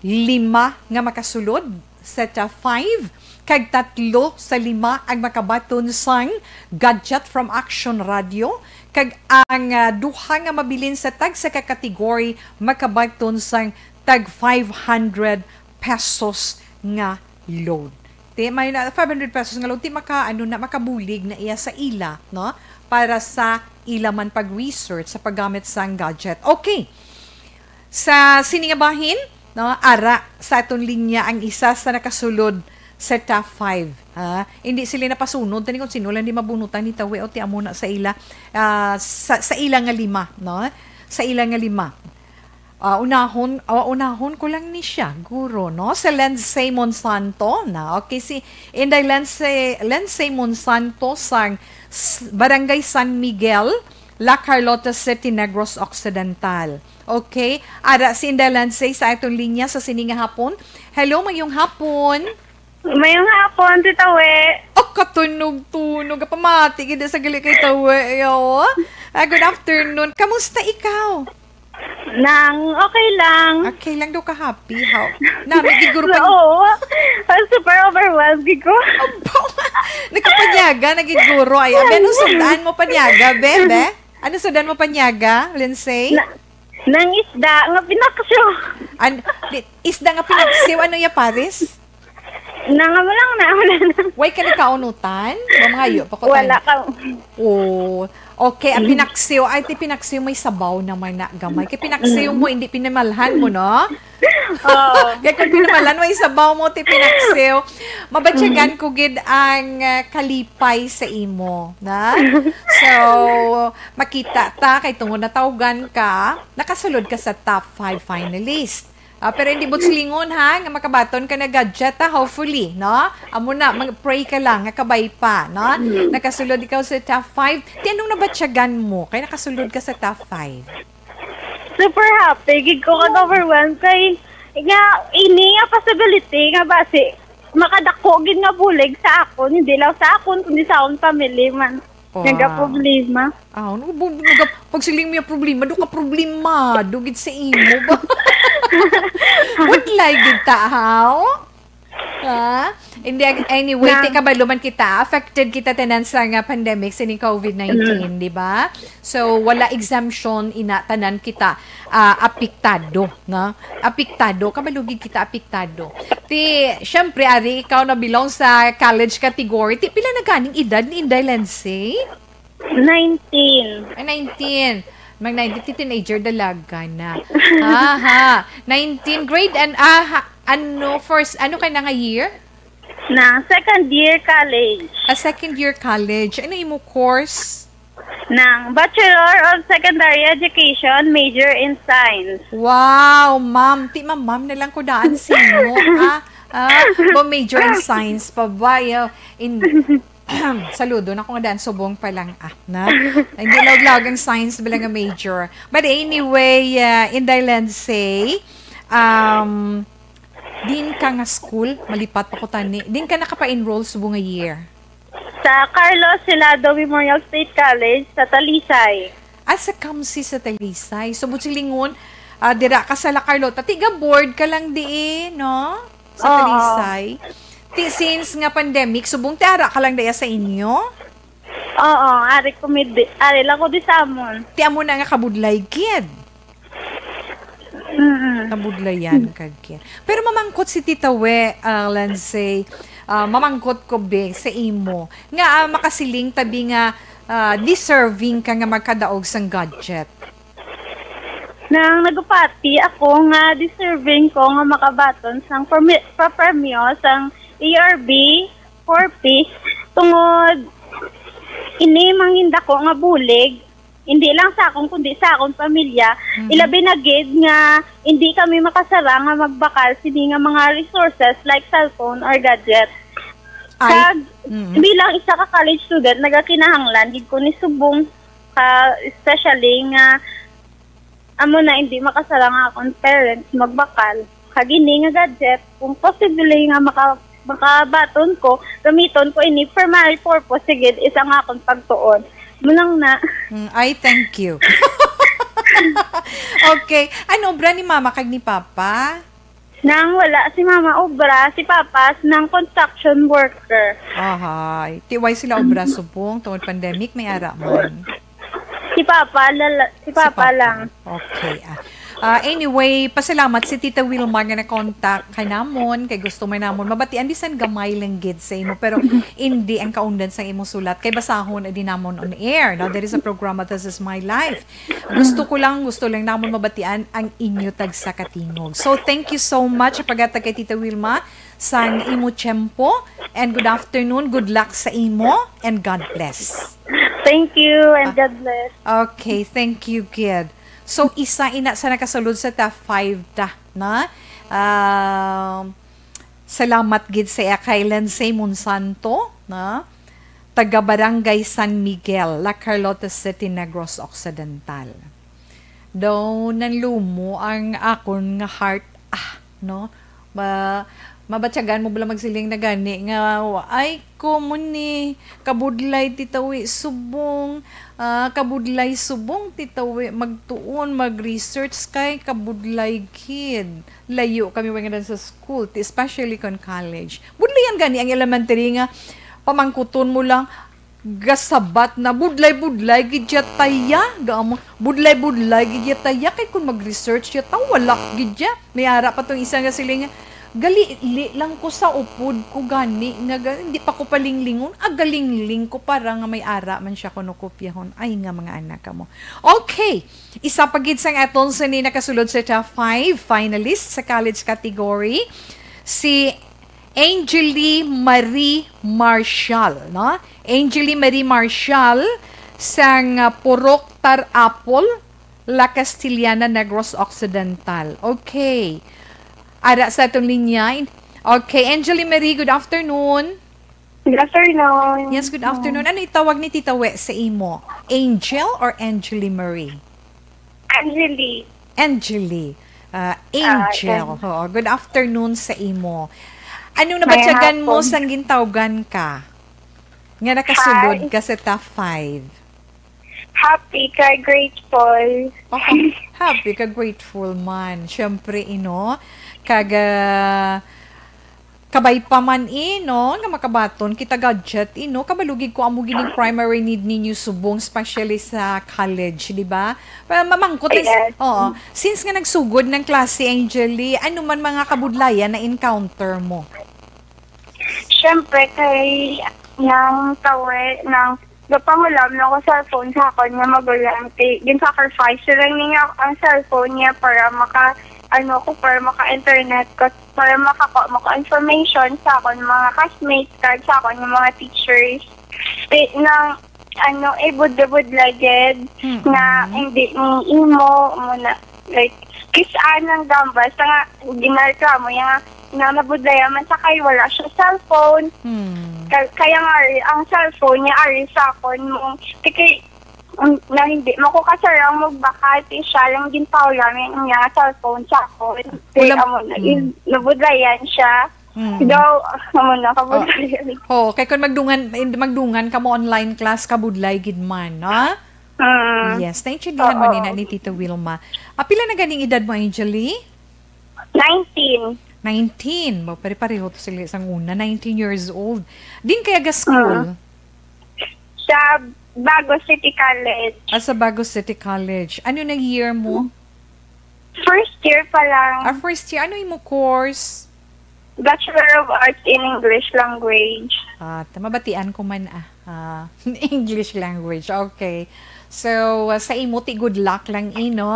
lima nga makasulod sa top five, kag tatlo sa lima ang makabaton sang gadget from Action Radio, kag ang, ah, duha nga mabilin sa tagsa ka category makabaton sang tag five hundred pesos nga load. Ti, may na five hundred pesos nga load, ti maka, ano na, makabulig na iya sa ila, no? Para sa ila man pag-research sa paggamit sang gadget. Okay. Sa sini nga bahin, no, ara sa aton linya ang isa sa nakasulod sa top five. Ha? Hindi sila napasunod, tani kung sino lang di mabunutan ni Tawi o ti amo na sa ila, ah, sa, sa ila nga lima, no? Sa ila nga lima. Ah, unahon, ah, unahon ko lang ni siya, guro, no? Si Lensay Monsanto na. Okay, si Inday Lensay, Lensay Monsanto sang s-, Barangay San Miguel, La Carlota City, Negros Occidental. Okay? Ara si Inday Lensay sa aton linya sa sini nga hapon. Hello, mayong hapon. Mayong hapon, Tita We. Oh, katunog-tunog. Pamati gid sa gali kay Tawe, yo. Ah, good afternoon. Kamusta ikaw? Nang, okay lang. Okay lang daw ka happy, how? Nami, gid guro pa. Oo. Ah, super overwhelmed gid ko. Nagkapanyaga, nagiguro. Ay, abi, ano sud-an mo panyaga, be, be? Ano sud-an mo panyaga, Lindsay? Na, nang isda nga pinaksiw. An, di, isda nga pinaksiw, ano ya, pares? Nang, amo lang na, wala na. Way ka nagkaunutan? Mga yo, pakutan. Wala ka. Oh, okay, ang pinaksiw. Ay, ti pinaksiw may sabaw naman na gamay. Kay pinaksiw mo, hindi pinamalhan mo, no? Oo. Kay kung pinamalhan mo, isabaw mo, ti pinaksiw. Mabatyagan ko gid ang, ah, kalipay sa imo, na? So, makita ta, kay tungod natawgan ka, nakasulod ka sa top five finalist. Ah, pero hindi buot silingon, ha, nga makabaton ka na gadget, ha, hopefully, no? Amo na, mag-pray ka lang nga kabay pa, no? Mm. Nakasulod ikaw sa top five. Ti anong nabatyagan mo kay nakasulod ka sa top five? Super happy gid ko kag overwhelmed kay nga ini nga possibility nga basi makadako gid nga bulig sa akon, hindi lang sa akon kundi sa akong family man. Wow. Nagaproblema. Ah, ano ba, naga-, pag siling mo yung problema, do ka problema, do gid sa imo ba? Budlay gid ta, haw? Ha? Hindi, ag-, anyway, Na- ti kabalo man kita, affected kita tanan sa nga pandemic sining covid nineteen, Mm. di ba? So, wala exemption, ina, tanan kita, ah, apektado, no? Apektado, kabalo gid kita apektado. Ti, syempre, ari, ikaw na belong sa college category. Ti, pila na ganing edad ni Inday Lindsay? Nineteen. Ay, nineteen. Mag nineteen, ti teenager, dalaga na. Aha. Nineteen, grade and, ah, ha, ano, first, ano ka na nga year? Na, second year college. A second year college. Ano imo course? Nang Bachelor of Secondary Education, major in Science. Wow, ma'am. Ti, ma'am, ma'am na lang ko daan sa imo, ah. Ah, ba major in science pa ba? Yo, in, saludo na ko nga daan subong pa lang, ah, na. Hindi lawag-lawag ang science bilang nga major. But anyway, uh, Inday Lindsay, um, din ka nga school, malipat pa ko tani. Din ka nakapa-enroll subong nga year? Sa Carlos Celado Memorial State College sa Talisay. Ah, sa Kamsi sa Talisay. So, buot silingon, ah, dira ka sa La Carlota. Tiga board ka lang di, no? Sa Oo. Talisay. Ti, since nga pandemic, subong ti ara ka lang daya sa inyo? Oo, ari ko mi di, ari lang ko di sa amon. Ti amo na nga kabudlay gid. Mm-mm. Nabudlayan ka gid. Pero mamangkot si Tita We, ah, Lindsay, ah, mamangkot ko, be, sa imo, nga, ah, makasiling ta bi nga, ah, deserving ka nga magkadaog sang gadget. Nang nagupati ako nga deserving ko nga makabaton sang permi-, papremyo sang A R B four P tungod ini mangin dako nga bulig. Hindi lang sa akon, kundi sa akon pamilya. Mhm. Ilabi na gid nga hindi kami makasara nga magbakal sini nga mga resources like cellphone or gadget. Ay. Kag, mhm, bilang isa ka college student, nagakinahanglan gid ko ni subong, ah, especially nga amo na hindi makasara nga akon parents magbakal. Kag ini nga gadget, kung posible nga maka-, makabaton ko, gamiton ko ini for my purpose, sige, isa nga akon pagtuon. Mo lang na. Mm, ay, thank you. Okay. Ano obra ni Mama kag ni Papa? Nang wala si Mama obra, si Papa nang construction worker. Ahay. Ti way sila obra subong tungod pandemic, may ara man. Si Papa, lala-, si Si Papa Papa lang. Okay, ah. Ah, anyway, pasalamat si Tita Wilma nga na-contact kanamon, kay gusto man namon mabatian bisan gamay lang gid sa imo, pero hindi ang kaundan sa imong sulat kay basahon di namon on air, no? There is a programa, This Is My Life. Gusto ko lang, gusto lang namon mabatian ang inyo tagsa ka tingog. So, thank you so much sa paghatag kay Tita Wilma sang imo tiyempo, and good afternoon, good luck sa imo, and God bless. Thank you, and Ah. God bless. Okay, thank you, kid. So, isa ina sa nakasulod sa top five ta, na? Um, salamat gid sa iya kay Lindsay Monsanto, na? Taga Barangay San Miguel, La Carlota City, Negros Occidental. Daw nanlumo ang akon nga heart, ah, no? Ma-, Mabatyagan mo bala magsiling na gani nga, "Ay, ko mo ni, kabudlay ti tawi subong, ah, kabudlay subong ti tawi magtuon, mag-research kay kabudlay gid. Layo kami way nga sa school, ti especially kon college." Budlayan gani ang elementary nga pamangkuton mo lang, gasabat na, "Budlay-budlay gid ya taya." Gaamo, "Budlay-budlay gid ya taya, kay kung mag-research ya ta, wala gid ya." May ara pa tong isa nga siling, "Galili lang ko sa upod ko gani nga ga-, hindi pa ko palinglingon, agalingling ko para nga may ara man siya kuno kopyahon." Ay nga mga anak mo. Okay, isa pa gid sang aton sini nakasulod sa top five finalists sa college category, si Angeli Marie Marshall, no? Angeli Marie Marshall sang, ah, Purok Tarapol, La Castellana, Negros Occidental. Okay. Ara sa atong linya. Okay, Angeli Marie, good afternoon. Good afternoon. Yes, good afternoon. Ano itawag ni Tita We sa imo? Angel or Angeli Marie? Angeli. Angeli. Ah, Angel. Ang- Oo, good afternoon sa imo. Anong May nabatyagan mo hapon. Sang gintawgan ka? Nga nakasulod Hi. Ka sa top five. Happy ka, grateful. Oh, happy ka, grateful man. Siyempre, ino, kag, ah, kabay pa man, ino, nga makabaton kita gadget, ino, kabalugig ko amo gining primary need ninyo subong, especially sa college, di ba? Pa-, mamangkot is, Yes. Oo. Since nga nagsugod ng klase, Angeli, ano man mga kabudlayan na encounter mo? Siyempre, kay nang tawi, nang gapangulam na ko cellphone sa akon nga magulang, ti, gin-sacrifice sila ni nga ang cellphone niya para maka, ano ko, para maka-internet ko, para makakuha mo ko information sa akon mga classmates, kag sa akon nga mga teachers. Ti, nang, ano, eh, budla-budla gid Mm-mm. nga hindi ni imo, muna, like, kis-an ang gambas, nga, ginarka mo, yung nga, nga mabudlaya man sa kay wala siya cellphone. Hmm. Ka-, kaya nga, ang cellphone niya, ari sa akon mo, kay, um, na hindi mo ko kasarang magbakal, ti siya lang ginpaulam yung niya cellphone sa akon. Ti, Ulam- amo na, Hmm. yun, nabudlayan siya. Mm. Daw, amo na, kabudlay. Oh. Oh, kay kung magdungan, magdungan ka mo online class, kabudlay gid man, no? Mm. Yes, naintindihan man Oo. Ni na ni Tita Wilma. Ah, pila na ganing edad mo, Angeli? Nineteen. Nineteen. Ba, pare-pareho to sila sang una, nineteen years old. Din kaya ga school? Mm. Sa Bago City College. Ah, sa Bago City College. Ano na year mo? First year pa lang. Ah, first year. Ano imo course? Bachelor of Arts in English Language. Ah, ta-, mabatian ko man, ah. Ah, English language. Okay. So, ah, sa imo, ti, good luck lang, ino.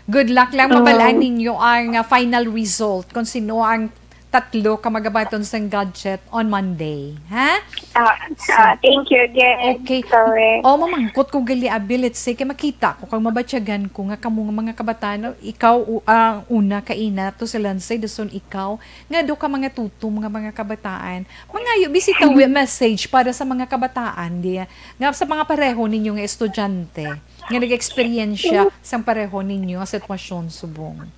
Good luck lang, Mm. Mabalaan ninyo ang, ah, final result kung sino ang tatlo ka magabaton sang gadget on Monday, ha? Ah, So, ah, thank you again. Okay. Sorry. Oh, mamangkot ko gali, abi, let's say, kay makita ko kag mabatyagan ko nga kamo nga mga kabataan, ikaw, u-, ang una kaina to sa Lansay, dason ikaw, nga do ka mga tutom nga mga kabataan. Mangayo, bisita we message para sa mga kabataan, di, nga sa mga pareho ninyo nga estudyante, nga nag-eksperyensya sang pareho ninyo nga sitwasyon subong.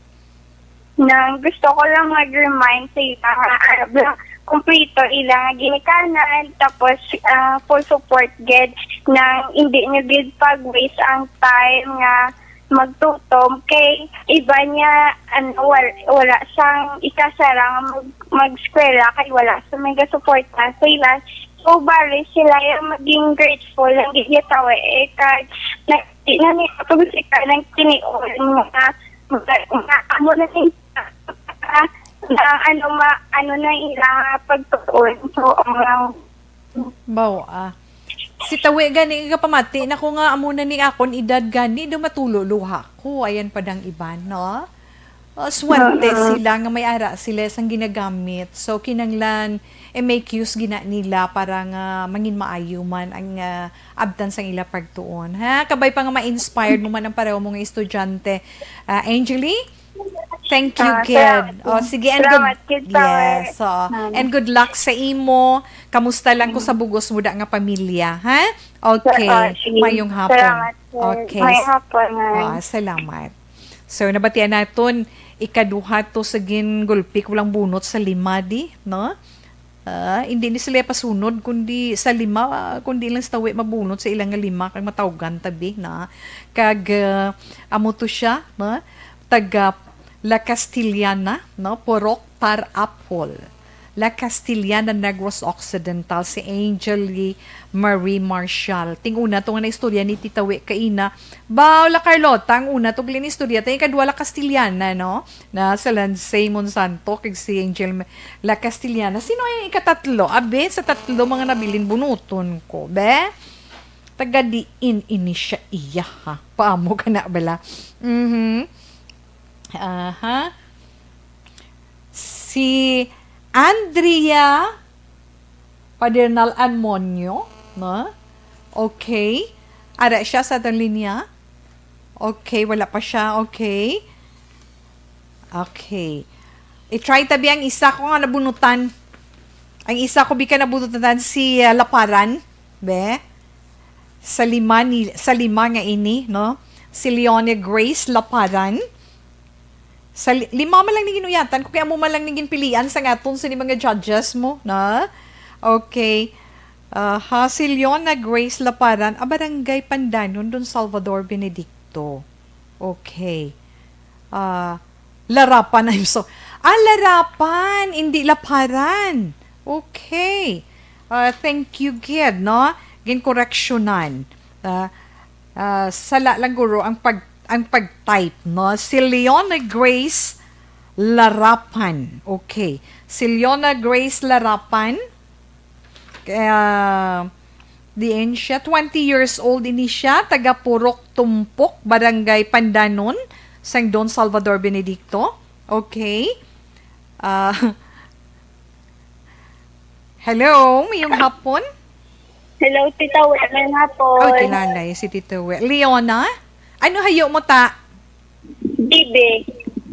Nang gusto ko lang mag-remind sa ila nga Arab lang, kumplito ila nga ginikanan, tapos, ah, full support gid, nang hindi nyo gid pag-waste ang time nga magtutom kay iba niya, ano, wal-, wala sang ikasarang mag-, mag-eskwela kay wala sa may gasuporta sa ila. So, bali sila yung maging grateful ang gigitaw eh, kag na, di na nila pag-, sika ng tinion nga, nga, nga, amo na ni, na, ano, ma, ano na ila pagtuon. So, ang Baw, ah. Si Tawi gani, kapamati na ko nga amo na ni akon edad gani, do matulo luha ko, ayan pa dang iban, no? Ah, swerte Mm-mm. Sila nga may ara sila sang ginagamit. So, kinanglan, eh, make use gina nila para nga mangin maayo man ang, ah, abtan sang ila pagtuon. Ha? Kabay pa nga ma-inspired mo man ang pareho mo nga estudyante. Ah, Angeli? Thank you, Ah, gid. Salamat, Oh, sige, and salamat, good, gid, Tawi. Yes, oo. Mm. And good luck sa imo. Kamusta lang ko sa Mm. bugos mo da nga pamilya, ha? Okay. Ah, sige. Mayong hapon. Salamat, sir. Okay. Mayong hapon, ma'am. Ah, salamat. So, nabatian naton, ikaduha to sa gingulpi ko lang bunot sa lima di, no? Ah, hindi ni sila pasunod, kundi sa lima, ah, kundi lang sa tawi mabunot sa ilang nga lima, kag matawgan tabi na. Kag, ah, amo to siya, no? Taga La Castellana, no? Purok Tar Apple. La Castellana, Negros Occidental, si Angel Lee Marie Marshall. Ting-una to nga naistorya ni Tita We kaina. Baw, La Carlota, ang una to ginaistorya, tay kadwa La Castellana, no? Na sa Lansay Monsanto, kag si Angel Ma-, La Castellana. Sino ang ikatatlo? Abe, sa tatlo mga nabilin, bunuton ko, be? Taga diin ini siya iya, ha? Paamo ka na, bala? Mhm. Aha. Si Andrea Padernal Anmonio, no? Okay. Ara siya sa aton linya. Okay, wala pa siya. Okay. Okay. I-try tabi ang isa ko nga nabunutan. Ang isa ko bi ka nabunutan si, ah, Laparan, be. Sa lima ni, sa lima nga ini, no? Si Leone Grace Laparan. Sa li-, lima man lang ni ginuyatan ko, kaya mo man lang ni ginpilian sa ngaton sa ni mga judges mo, na? Okay. Aha, si Leona Grace Laparan, a Barangay Pandanon, Don Salvador Benedicto. Okay. Ah, Larapan, I'm so, ah, Larapan, hindi Laparan. Okay. Ah, thank you, gid, no? Ginkoreksyonan. Ah, ah, sala lang guro ang pag, ang pag-type, no? Si Leona Grace Larapan. Okay. Si Leona Grace Larapan. Kaya, diin siya, twenty years old ini siya, taga Purok Tumpok, Barangay Pandanon, sang Don Salvador Benedicto. Okay. Ah, hello, mayong hapon. Hello, Tita Wen. Mayong hapon. Oh, kilala si Tita Wen. Leona? Ano hayo mo ta? Bibi.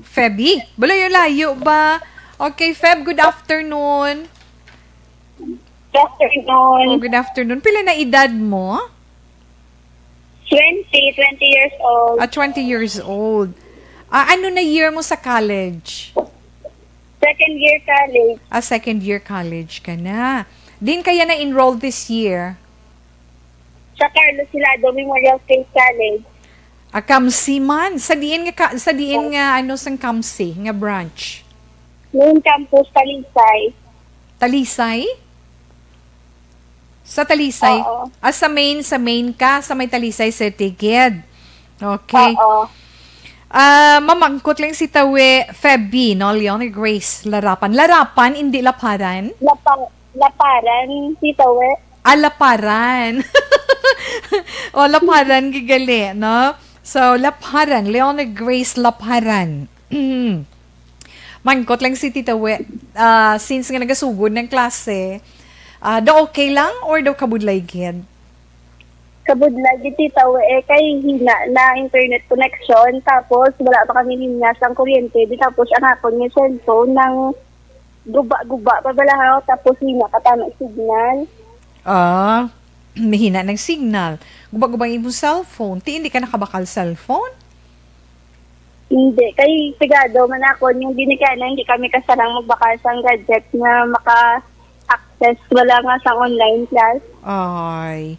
Feby? Balayo-layo ba? Okay, Feb, good afternoon. Good afternoon. Oh, good afternoon. Pila na edad mo? Twenty, twenty years old. Ah, twenty years old. Ah, ano na year mo sa college? Second year college. Ah, second year college ka na. Din kaya na-enroll this year? Sa Carlos Hilado Memorial State College. Ah, Kamsi man. Sa diin nga ka-, sa diin nga, ano, sang Kamsi nga branch? Main campus, Talisay. Talisay? Sa Talisay? Oo. Ah, sa main, sa main ka, sa may Talisay City, gid. Okay. Oo. Ah, mamangkot lang si Tawe Feby, no? Leona Grace Larapan. Larapan, hindi Laparan? Lapa-, Laparan, si Tawe. Ah, Laparan. O, Laparan, gigali, no? So, Laparan, Leona Grace Laparan. Mangkot lang si Tita We, ah, since nga nagasugod ng klase, ah, daw okay lang or daw kabudlay gid? Kabudlay gid, Tita We, eh, kay hina na internet connection, tapos wala pa kami linya sang kuryente, di tapos ang akon nga cellphone nang guba-guba pa bala, ha, tapos hina ka tama signal. Ah, mahina ng signal. Guba-guba ang imong cellphone. Ti, hindi ka nakabakal cellphone? Hindi. Kay sigado man ako, yung dinikana, hindi kami kasarang magbakal sang gadget nga maka-access. Wala nga sa online class. Ay.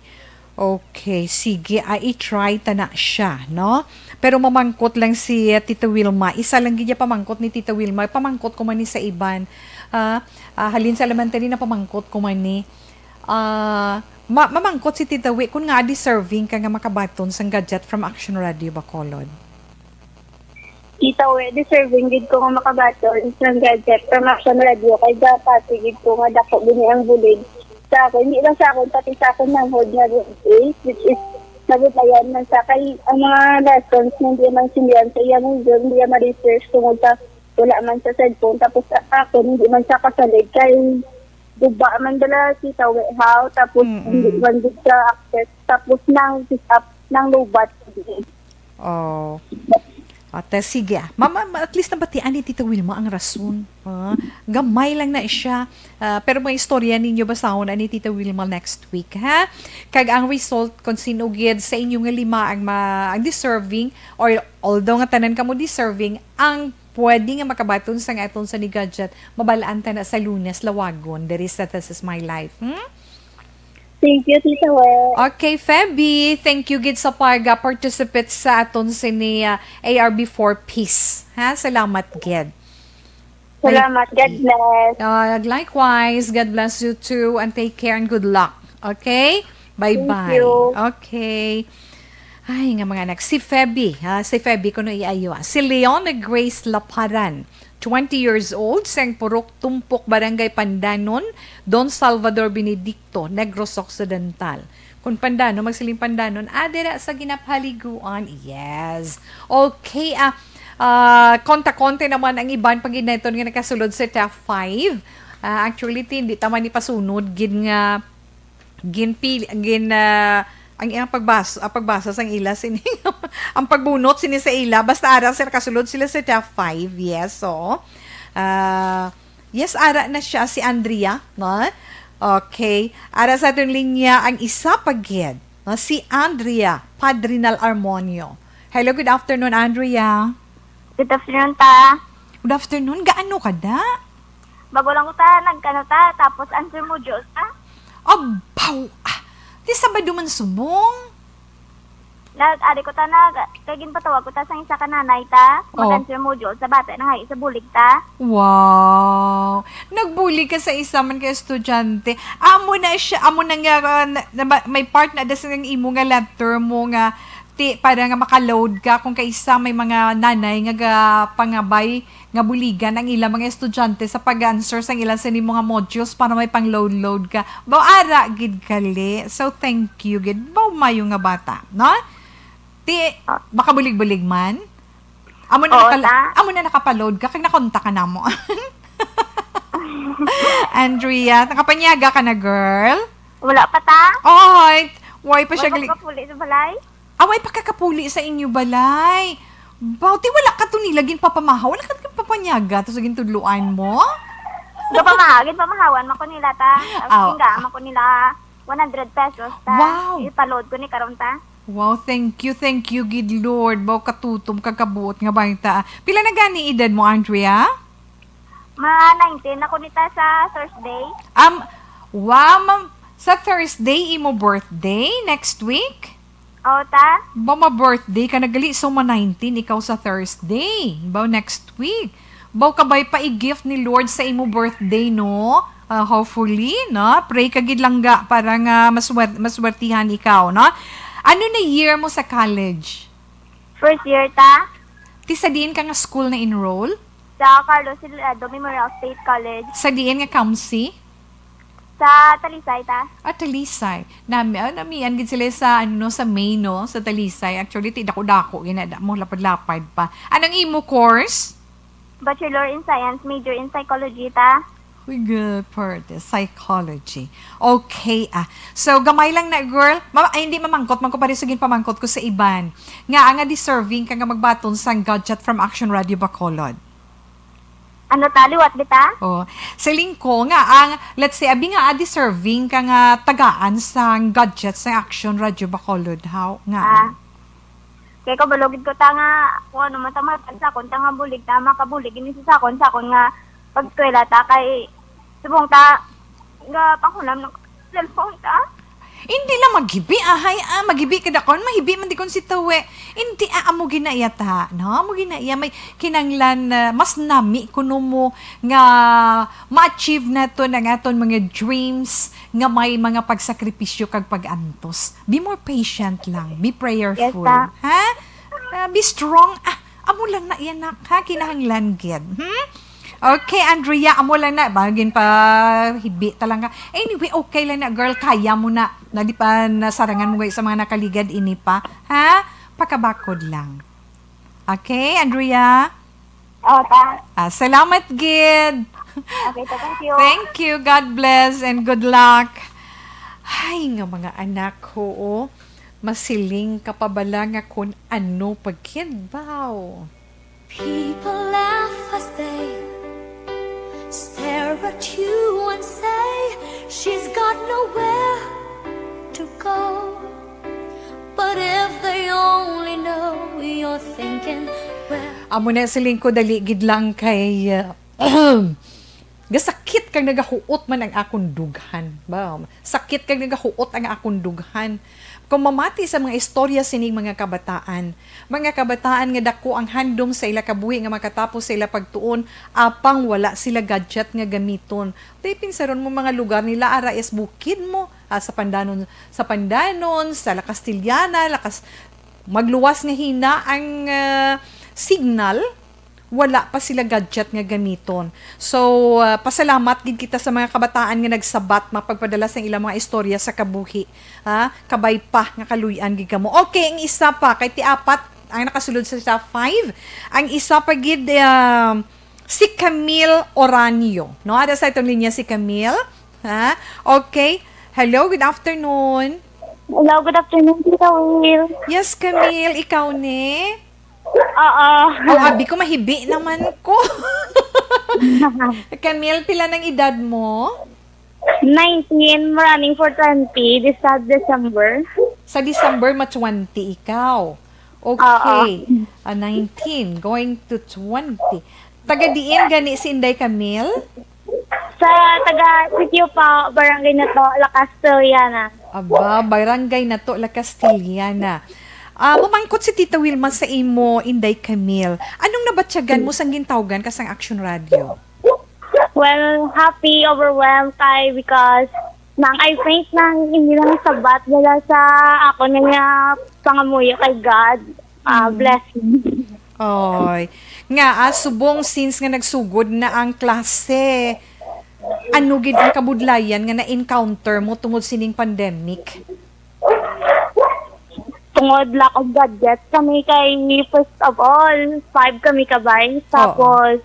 Okay, sige. Ah, i-try ta na siya, no? Pero mamangkot lang si, ah, Tita Wilma. Isa lang gid ya pamangkot ni Tita Wilma. Pamangkot ko man ni sa iban. Ah, ah, halin sa elementary na pamangkot ko man ni. Ah, ma-, mamangkot si Tita Wi, kung nga deserving ka nga makabaton sang gadget from Action Radio Bacolod. Tita Wi, deserving gid ko nga makabaton sang gadget from Action Radio kay gapati gid ko nga dako gini ang bulig sa ako. Hindi lang sa akon, pati sa akon manghod nga grade eight, which is nabudlayan man sa kay ang mga lessons nga hindi man sindihan sa iya major, hindi iya ma-research tungod sa wala man sa cellphone. Tapos sa akon, hindi man sa kasalig kay guba man bala si Tawe How, tapos Mm-mm. hindi man gid sa access, tapos nang pick up, nang lobat. Oh. At, uh, sige, ah. Mama, ma-, at least nabatian ni Tita Wilma ang rason. Ah, gamay lang na siya. Ah, pero mga istorya ninyo basahon ani Tita Wilma next week, ha? Kag ang result, kung sino gid sa inyo nga lima ang ma-, ang deserving, or although nga tanan kamo deserving, ang pwede nga makabaton sang aton sa ni Gadget, mabalaan ta na sa Lunes, lawagon, diri sa This Is My Life. Hmm? Thank you, Tita Wer. Okay, Feby, thank you gid sa pag-participate sa aton sini, ah, A R B four Peace. Ha, salamat gid. Salamat. God bless. Uh, likewise, God bless you too, and take care and good luck. Okay? Bye-bye. Thank you. Okay. Ay, nga mga anak. Si Feby, ha? Si Feby, kuno iayo, ah. Si Leona Grace Laparan, twenty years old, sang Purok Tumpok, Barangay Pandanon, Don Salvador Benedicto, Negros Occidental. Kung Pandanon, magsiling Pandanon, ah, dira sa Ginaphaliguan. Yes. Okay, ah, ah, konta-konti naman ang iban pag-inaton nga nakasulod sa top five. Ah, actually, ti-, hindi ta man ipasunod, gid nga, ginpili, gin, ah, ang iyang pagbasa, ang pagbasa sang ila, sini, ang pagbunot, sini sa ila, basta ara sa nakasulod sila sa top five. Yes, so, ah, yes, ara na siya, si Andrea, no? Okay. Ara sa aton linya, ang isa pa gid, no? Si Andrea Padrinal Armonio. Hello, good afternoon, Andrea. Good afternoon, ta. Good afternoon. Gaano ka da? Bago lang ko ta, nagkano ta, tapos answer module ta. Abaw, ah, di Sabado man subong. Nag-, ari ko ta, nag-, kay ginpatawag ko ta sang isa ka nanay ta, Oh. mag-answer module sa bata na nga sa bulig ta. Wow. Nagbulig ka sa isa man ka estudyante. Amo na siya, amo na nga, uh, na, na, may part na das ng imo nga letter mo nga ti, para nga makaload ka kung kaisa may mga nanay nga gapangabay nga buligan ang ilang mga estudyante sa pag-answer sang ilang sini mga modules para may pang-load-load ka. Baw ara gid kali. So, thank you gid. Baw mayo nga bata, no? Ti, Ah. makabulig-bulig man? Amo na Oo, nakal-, ta. amo na nakapaload ka, kag nakontak ka namo. Andrea, nakapanyaga ka na, girl? Wala pa, ta. Oy, why pa siya Wala gali-, pa puli sa balay? Away pa kakapuli sa inyo balay. Baw, ti wala ka to nila ginpapamahaw, wala ka to ginpapanyaga to sa gintudloan mo? Gapamaha-, ginpamahawan man ko nila, ta. Aw. Gingaan man ko nila one hundred pesos, ta. Wow. Ipaload ko ni karon, ta. Wow, thank you, thank you, gid Lord. Baw katutom, kakabuot nga bata. Pila na gani edad mo, Andrea? Ma nineteen ako nita sa Thursday. Um, wow, ma'am, sa Thursday, imo birthday next week? Oo, ta. Ba, ma-birthday ka na gali, so ma nineteen ikaw sa Thursday. Ba, next week. Ba, kabay pa i-gift ni Lord sa imo birthday, no? Ah, hopefully, no? Pray ka gid lang ga para nga maswer-, maswertihan ikaw, no? Ano na year mo sa college? First year, ta. Ti sa diin ka nga school na enroll? Sa Carlos Salcedo Memorial State College. Sa diin nga kamsi? Sa Talisay, ta. Ah, Talisay. Nami-, ah, namian gid sila sa, ano, sa May, no? Sa Talisay. Actually, ti dako-dako, ginada mo, lapad-lapad pa. Anong imo course? Bachelor in Science, major in Psychology, ta. Uy, good for the psychology. Okay, ah. So, gamay lang na, girl. Ma-, ay, hindi, mamangkot man ko pa rin sa ginpamangkot ko sa iban. Nga, nga deserving ka nga magbaton sang gadget from Action Radio Bacolod. Ano ta, liwat bita? Oh, siling ko nga ang, let's say, abi nga, ah, deserving ka nga tagaan sang gadget sa Action Radio Bacolod, how? Nga. Ah. Kay kabalo gid ko ta nga, kung ano man ta, mga sakon ta nga bulig ta, makabulig ini sa sakon, sakon nga pag-eskwela ta, kay subong ta, nga panghulam ng cellphone ta. Hindi lang maghibi, ahay, ah, maghibi ka dakon, mahibi man di kon si Tawe. Hindi, ah, amo ginaiya ta, no? Amo ginaiya, may kinanglan, ah, mas nami kuno mo nga ma-achieve naton ang aton mga dreams nga may mga pagsakripisyo kag pag-antos. Be more patient lang. Be prayerful. Yes, ta. Ha? Ah, be strong. Ah, amo lang na yan, nak, ha? Kinahanglan gid. Hmm? Okay, Andrea, amo lang na. Bagin pa, hibi talaga. Anyway, okay lang na, girl. Kaya mo na. Na di pa nasarangan mo sa mga nakaligad, ini pa. Ha? Pakabakod lang. Okay, Andrea? Oh, ta. Ah, salamat gid. Okay, ta. Thank you. Thank you. God bless and good luck. Ay, nga mga anak, oo. Masiling ka pa bala nga kun ano pa gid, baw. People laugh as they stare at you and say, "She's got nowhere to go." But if they only know you're thinking, well, Amo na siling ko, dali gid lang kay, uh, gasakit kag nagahuot man ang akon dughan. Ba, sakit kag nagahuot ang akon dughan. Kung mamati sa mga istorya sining mga kabataan, mga kabataan nga dako ang handom sa ila kabuhi nga makatapos sa ila pagtuon, apang wala sila gadget nga gamiton. Tay pinsaron mo mga lugar nila, ara is bukid mo, ah, sa Pandanon, sa Pandanon, sa La Castellana, lakas magluwas nga hina ang, ah, signal, wala pa sila gadget nga gamiton. So, ah, pasalamat gid kita sa mga kabataan nga nagsabat mapagpadala sa ilang mga istorya sa kabuhi. Ha? Kabay pa nga kaluy-an gid kamo. Okay, ang isa pa, kay ti apat ang nakasulod sa top five. Ang isa pa gid, ah, si Camille Oranio. No, ada sa itong linya si Camille. Ha? Okay. Hello, good afternoon. Hello, good afternoon, Tita Will. Yes, Camille, ikaw ni? Oo. Oh, abi ko, mahibi naman ko. Camille, pila nang edad mo? Nineteen, running for twenty this, uh, December. Sa December, ma-twenty ikaw. Okay. Oo. Ah, nineteen, going to twenty. Taga diin gani si Inday Camille? Sa taga Sitio pa, Barangay Nato, La Castellana. Aba, Barangay Nato, La Castellana. Ah, mamangkot si Tita Wilma sa imo, Inday Camille. Anong nabatyagan mo sang gintawgan ka sang Action Radio? Well, happy, overwhelmed kay because nang I faint nang hindi lang sabat wala sa ako na nga pangamuyo kay God. Ah, Mm. blessing. Oy. Nga, ah, subong since nga nagsugod na ang klase, ano gid ang kabudlayan nga na-encounter mo tungod sining pandemic? Tungod lack of gadget kami kay, first of all, five kami kabay. Oo. Tapos,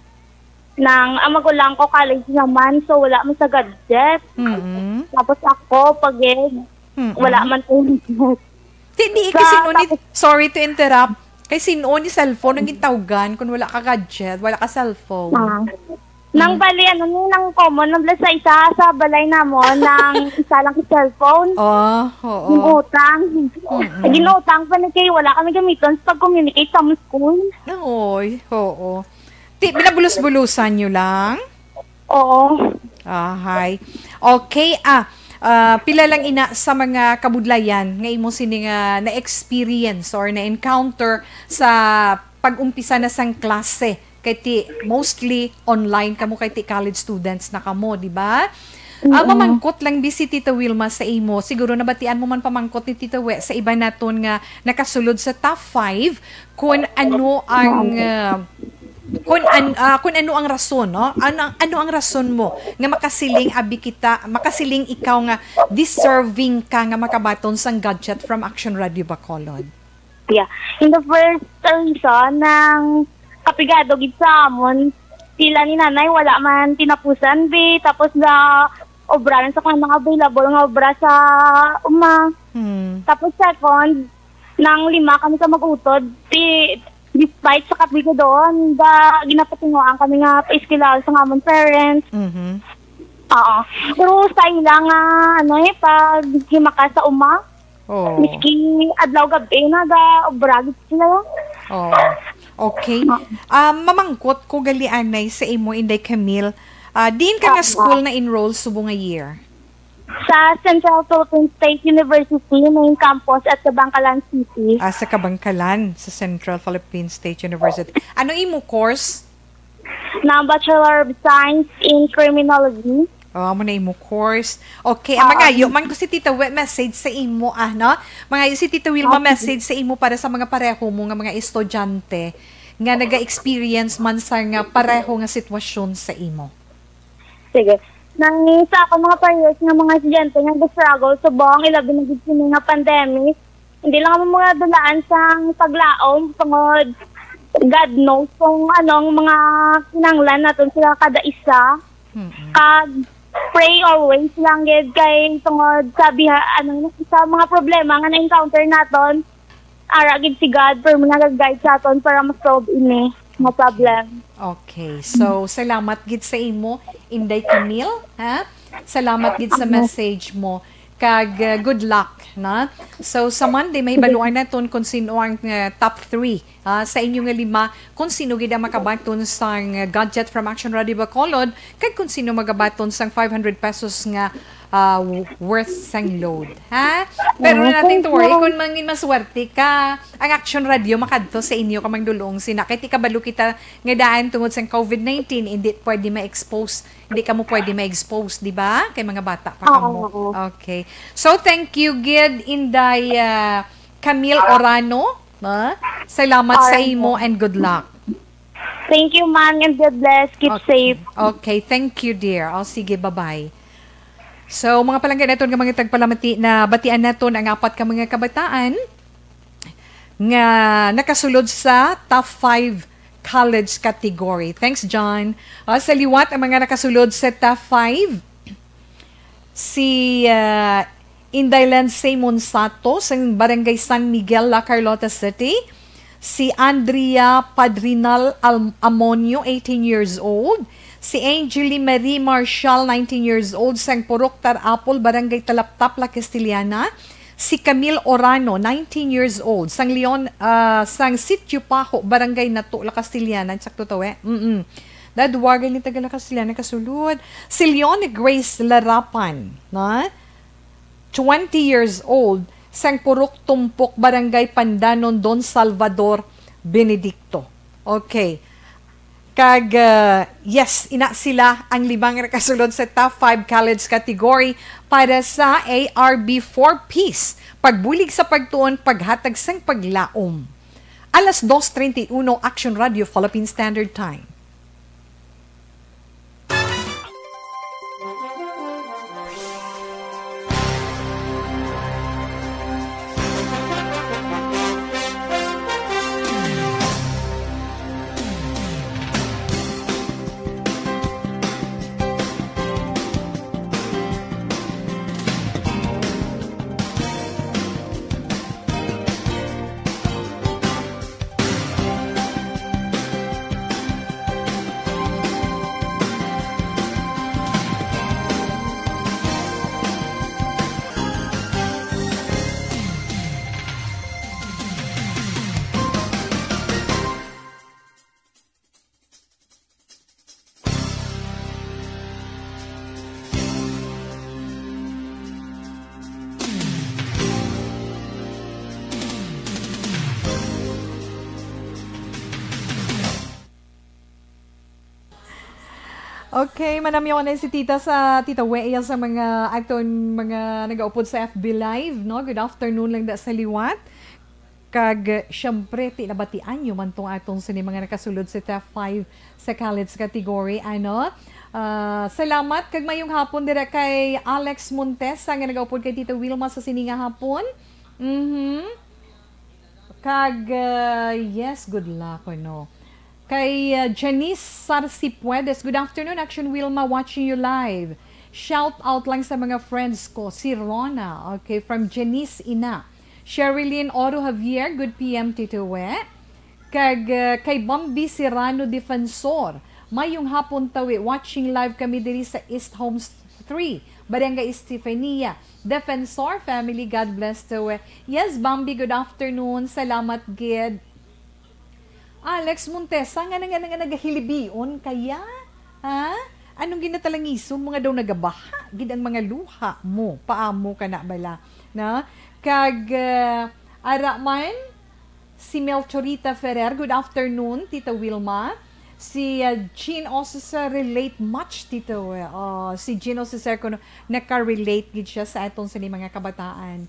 nang, ang magulang ko college naman, so wala man sa gadget. Mm-mm. Tapos ako, pag Mm-mm. wala man po. Di, di, Sa, kay sino ni, tapos sorry to interrupt. Kay sino ni cellphone ang gintawgan kung wala ka gadget, wala ka cellphone? Ah. Nang Mm. bali, ano ni, nang common, nang sa isa sa balay namon, nang isa lang ka cellphone. Oh, oo. Yung utang. Mm-mm. Ginutang pa ni kay wala kami gamiton sa pag-communicate sa among school. Oy, oo. Ti, binabulos-bulusan nyo lang? Oo. Ahay. Okay, ah, ah, pila lang ina sa mga kabudlayan nga imo sini nga na-experience or na-encounter sa pag-umpisa na sang klase? Kay ti mostly online kamo, kay ti college students na kamo, di ba? Ah, Mm. mamangkot lang bi si Tita Wilma sa imo. Siguro nabatian mo man pamangkot ni Tita We sa iba naton nga nakasulod sa top five, kung ano ang, ah, kung an-, ah, kung ano ang rason, no? Ano, ano ang rason mo nga makasiling abi kita, makasiling ikaw nga deserving ka nga makabaton sang gadget from Action Radio Bacolod? Yeah. In the first reason, nang kapigado gid sa amon, sila ni nanay wala man tinapusan, bi. Tapos na obra lang sa kung mga available nga obra sa uma. Hmm. Tapos second, nang lima kami ka mag-utod, di, despite sa kapigado doon, da, ginapatinguan kami nga paeskwelahan sa amon parents. Mhm. Oo. Pero sa ila nga, ano eh, pag himaka sa uma, Oo. Miski adlaw gab-i, naga-obra gid sila. Oo. Okay. Ah. Ah, mamangkot ko gali anay sa imo, Inday Camille. Ah, diin ka nga Ah, school ah. na-enroll subong nga year? Sa Central Philippine State University, main campus at Kabangkalan City. Ah, sa Kabangkalan, sa Central Philippine State University. Ano imo course? Na Bachelor of Science in Criminology. Oh, amo na imo course. Okay, ang Oo. mangayo man ko si Tita We, message sa imo, ah, no? Mangayo si Tita Wilma Okay. message sa imo para sa mga pareho mo nga mga estudyante nga naga-experience man sa nga pareho nga sitwasyon sa imo. Sige. Nang sa ako mga parehas nga mga estudyante nga nag-struggle subong, ilabi na gid sini nga pandemic, hindi lang ang mga dulaan sang paglaom tungod God knows kung anong mga kinahanglan naton sila kada isa. Mm-mm. Kag pray always lang gid kay tungod sa biha-, ano, sa mga problema nga na-encounter naton, ara gid si God, pero nag-guide sa aton para ma-solve ini. No problem. Okay. So, salamat gid sa imo, Inday Camille, ha? Salamat gid sa message mo. Kag, uh, good luck, na? So, sa Monday, mahibaluan naton kung sino ang, uh, top three, ah, sa inyo nga lima, kung sino gid ang makabaton sang, uh, gadget from Action Radio Bacolod, kag kung sino magabaton sang five hundred pesos nga, ah, worth sang load, ha? Pero Oh, natin thank to worry you. Kung mangin maswerte ka, ang Action Radio makadto sa inyo ka mangdulong sina. Kay ti kabalo kita nga daan tungod sang covid nineteen, hindi pwede ma-expose, hindi kamo pwede ma-expose, di ba? Kay mga bata pa Ah, kamo. Oo. Okay. So, thank you gid, Inday, ah, Camille Orano. Ma? Salamat sa Alright. Imo and good luck. Thank you, ma'am, and God bless. Keep Okay. Safe. Okay, thank you, dear. O, sige, bye-bye. So, mga palangga naton nga mga tagpalamati, na batian naton ang apat ka mga kabataan nga nakasulod sa top five college category. Thanks, John. Ah, sa liwat, ang mga nakasulod sa top five, si, ah, Inday Lance Monsato sang Barangay San Miguel, La Carlota City, si Andrea Padrinal Al-, Amonio, eighteen years old, si Angeli Marie Marshall, nineteen years old, sang Purok Tarapol, Barangay Talaptap, La Castellana, si Camille Orano, nineteen years old, sang Leon, ah, sang Sitio Paho, Barangay Nato, La Castellana. Sakto to, eh? Mm-mm. Dadwagay ni taga La Castellana kasulod. Si Leon Grace Larapan, na twenty years old, sang Purok Tumpok, Barangay Pandanon, Don Salvador Benedicto. Okay. Kag, uh, yes, ina sila ang lima nga nakasulod sa top five college category para sa A R B for Peace, pagbulig sa pagtuon, paghatag sang paglaom. Alas dos treinta y uno, Action Radio Philippine Standard Time. Okay, manamyaw na si Tita sa Tita Wea sa mga aton mga nagaupod sa F B Live, no? Good afternoon lang da sa liwat. Kag, syempre, ti nabatian nyo man tong atong sini mga nakasulod sa top five sa college category, ano? Ah, salamat kag mayong hapon dira kay Alex Montesa nga nagaupod kay Tita Wilma sa sini nga hapon. Mhm. Kag, ah, yes, good luck, ano? Kay, ah, Janice Sarcipuedes, "Good afternoon, Action Wilma, watching you live. Shout out lang sa mga friends ko, si Rona, okay, from Janice Ina. Sherilyn Oro Javier, good P M, Tito We. Kag, ah, kay Bambi Serrano Defensor, mayong hapon, Tawi, watching live kami diri sa East Homes three, Barangay Estefania. Defensor family, God bless, Tawi." Yes, Bambi, good afternoon. Salamat gid. Alex Montesa, nga na, nga na, nga nagahilibion kaya? Ha? Anong ginatalangiso mo nga daw nagabaha gid ang mga luha mo? Paamo ka na bala? Na? Kag, ah, ara man, si Melchorita Ferrer, "Good afternoon, Tita Wilma." Si, ah, Jean Osisa, "Relate much, Tita Wil-," ah, si Jean Osisa kuno, naka-relate gid siya sa atong sini mga kabataan.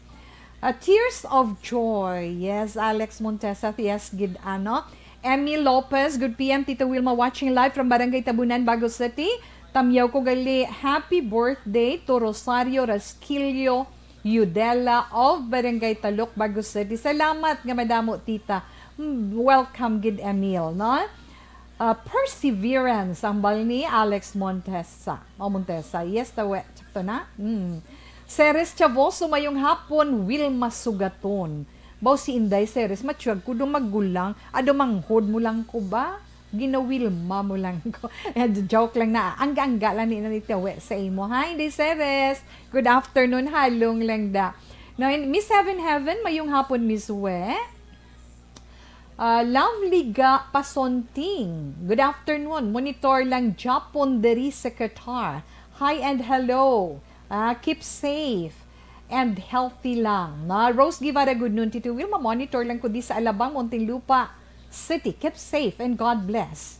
Ah, tears of joy. Yes, Alex Montesa, yes, gid, ano. Emmy Lopez, "Good P M, Tita Wilma, watching live from Barangay Tabunan, Bago City. Tamyaw ko gali, happy birthday to Rosario Rasquillo Yudela of Barangay Talok, Bago City." Salamat nga madamo, Tita. Mm, welcome gid, Emil, no? Ah, Perseverance, ang bal ni Alex Montesa. O, Montesa. Yes, tawe. Sakto na? Mm. Ceres Chavoso, "Mayong hapon, Wilma Sugaton." Baw si Inday Ceres, matyag ko do magulang, ado manghod mo lang ko ba? Ginawilma mo lang ko. Eh, joke lang na. Angga-angga lang ni Nanita we sa imo. Hi, Inday Ceres. Good afternoon. Halong lang da. No, and Miss Heaven Heaven, mayong hapon, Miss We. Ah, Lovely Ga Pasonting. Good afternoon. Monitor lang Japon diri sa Qatar. Hi and hello. Ah, keep safe and healthy lang. Na Rose Guevara, good noon, Tito Will. Ma-monitor lang ko di sa Alabang, Muntinlupa City. Keep safe and God bless.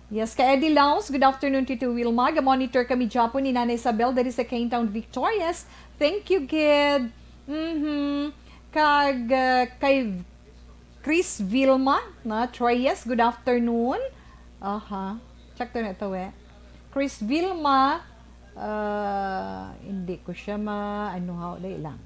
Yes, kay Eddie Laos, good afternoon, Tito Wilma. Ga-monitor kami Japon ni Nanay Isabel diri sa Kane Town, Victorias. Thank you, gid. Mhm. Kag, uh, kay Chris Vilma, na, Troyes, good afternoon. Aha. Check to na to, eh. Chris Vilma, uh, hindi ko siya ma-, ano, ha, dali lang.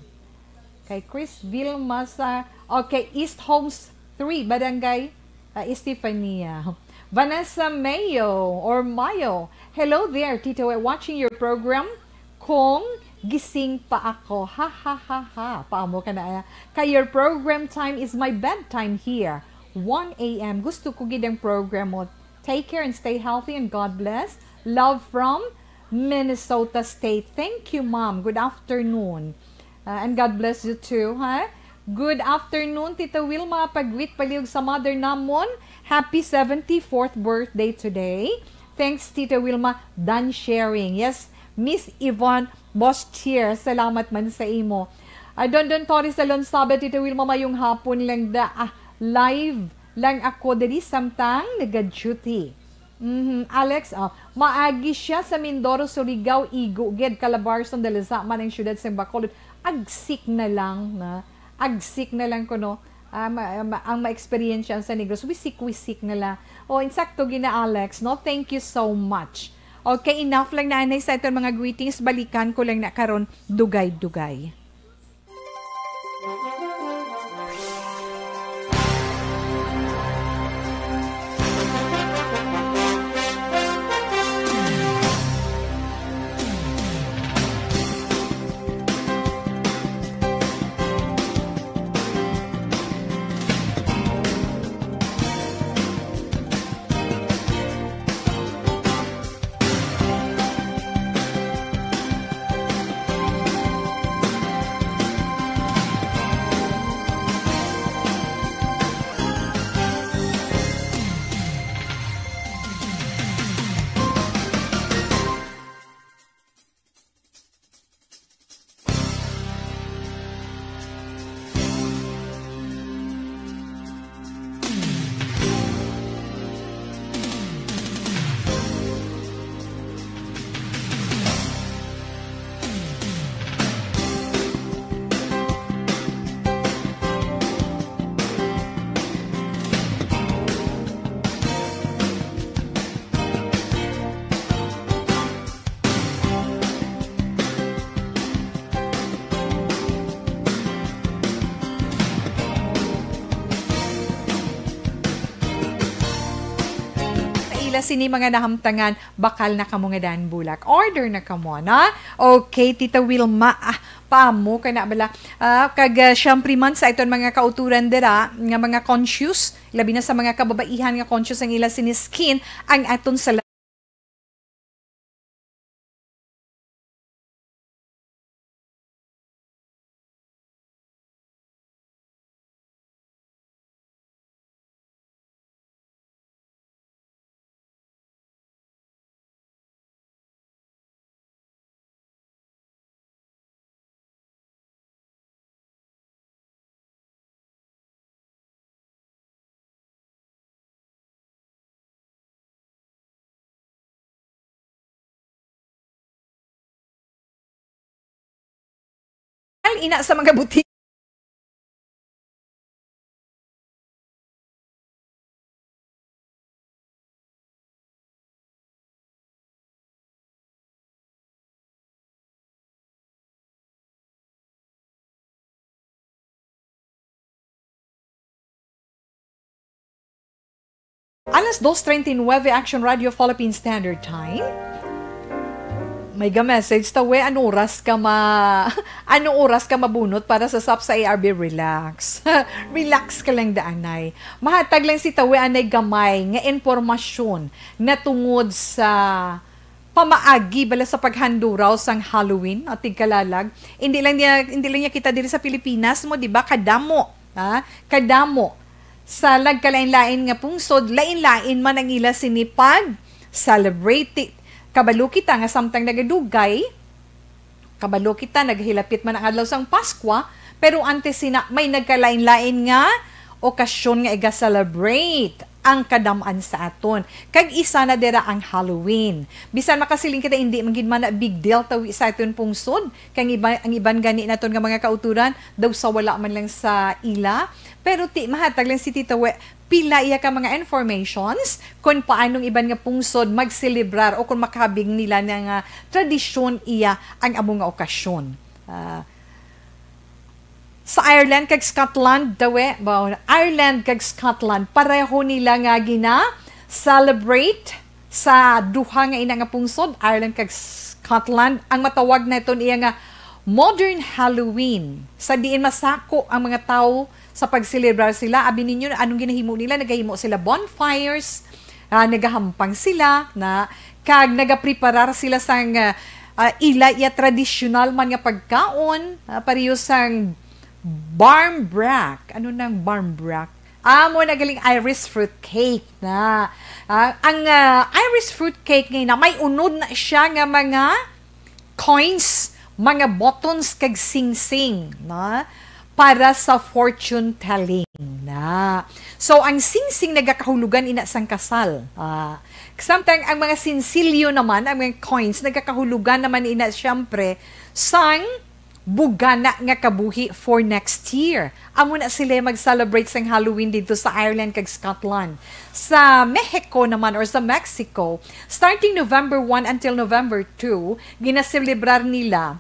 Kay Chris Vilma sa, okay, East Homes three, Barangay, uh, Estefania. Vanessa Mayo or Mayo. Hello there, Tito. We're watching your program. Kung gising pa ako. Ha, ha, ha, ha. Paamo ka na, ah. Kay your program time is my bedtime here. One a m. Gusto ko gid ang program mo. Take care and stay healthy and God bless. Love from Minnesota State. Thank you, Ma'am. Good afternoon. Uh, and God bless you too, ha? Good afternoon, Tita Wilma. Pagwit palihog sa mother namon. Happy seventy-fourth birthday today. Thanks, Tita Wilma. Done sharing. Yes, Miss Yvonne Bostier, salamat man sa imo. Ah, Don Don Torres Alonzaba, Tita Wilma, mayong hapon lang da. Ah, live lang ako diri samtang naga-duty. Mhm, Alex, oh, maagi siya sa Mindoro, Surigao, igo gid, Calabarzon, Dalazaman ang siyudad sa Bacolod. Agsik na lang na, agsik na lang kuno, ah, ma-, ma-, ang ma-experience sa Negros. Wisik-wisik na lang. Oh, insakto gina, Alex, no? Thank you so much. Okay, enough lang na anay sa aton mga greetings. Balikan ko lang na karon, dugay-dugay. Sa ila sini mga nahamtangan, bakal na kamo nga daan bulak. Order na kamo, na? Okay, Tita Wilma, ah, paamo ka na bala. Ah, kag, ah, syempre man sa iton mga kauturan dira, nga mga conscious, labi na sa mga kababaihan nga conscious ang ila sini skin, ang aton sa Ina sa mga buti. Alas dos treinta y nueve, Action Radio Philippine Standard Time. May ga-message, "Tawe, ano oras ka ma-, ano oras ka mabunot para sa sap sa A R B?" Relax. Relax ka lang, daanay. Mahatag lang si Tawe anay gamay nga impormasyon na tungod sa pamaagi bala sa paghanduraw sang Halloween, at tigkalalag. Hindi lang niya, hindi lang niya kita diri sa Pilipinas mo, di ba? Kadamo, ha? Kadamo. Sa nagkalain-lain nga pungsod, lain-lain man ang ila sini pag celebrate. Kabalo kita nga samtang nagadugay, kabalo kita, naghilapit man ang adlaw sang Paskwa, pero antes sina, may nagkalain-lain nga okasyon nga iga-celebrate ang kadam-an sa aton. Kag isa na dira ang Halloween. Bisan makasiling kita, hindi man gid man na big deal tawi sa aton pungsod. Kang iba, ang iban gani naton nga mga kauturan, daw sa wala man lang sa ila. Pero ti, mahatag lang si Tita We, pila iya ka mga informations kung paanong iban nga pungsod magselebrar o kung makabig nila na nga tradisyon iya ang amo nga okasyon. Ah, sa Ireland kag Scotland, dawe, ba, Ireland kag Scotland, pareho nila nga gina-celebrate sa duha nga ina nga pungsod, Ireland kag Scotland, ang matawag naton iya nga modern Halloween, sa diin masako ang mga tawo sa pagselebrar sila. Abi ninyo, anong ginahimo nila? Nagahimo sila bonfires, ah, nagahampang sila, na, kag nagapreparar sila sang, ah, ah, ila iya tradisyonal man nga pagkaon, ah, pareho sang barmbrack. Ano nang barmbrack? Amo na galing Irish fruit cake na. Ah, ang, ah, Irish fruit cake nga ina, may unod na siya nga mga coins, mga buttons kag singsing, na, para sa fortune telling na. So, ang singsing nagakahulugan ina sang kasal. Ah, samtang ang mga sinsilyo naman, ang mga coins, nagakahulugan naman ina, siyempre, sang bugana nga kabuhi for next year. Amo na sila mag-celebrate sang Halloween dito sa Ireland kag Scotland. Sa Mexico naman, or sa Mexico, starting November one until November two, ginaselebrar nila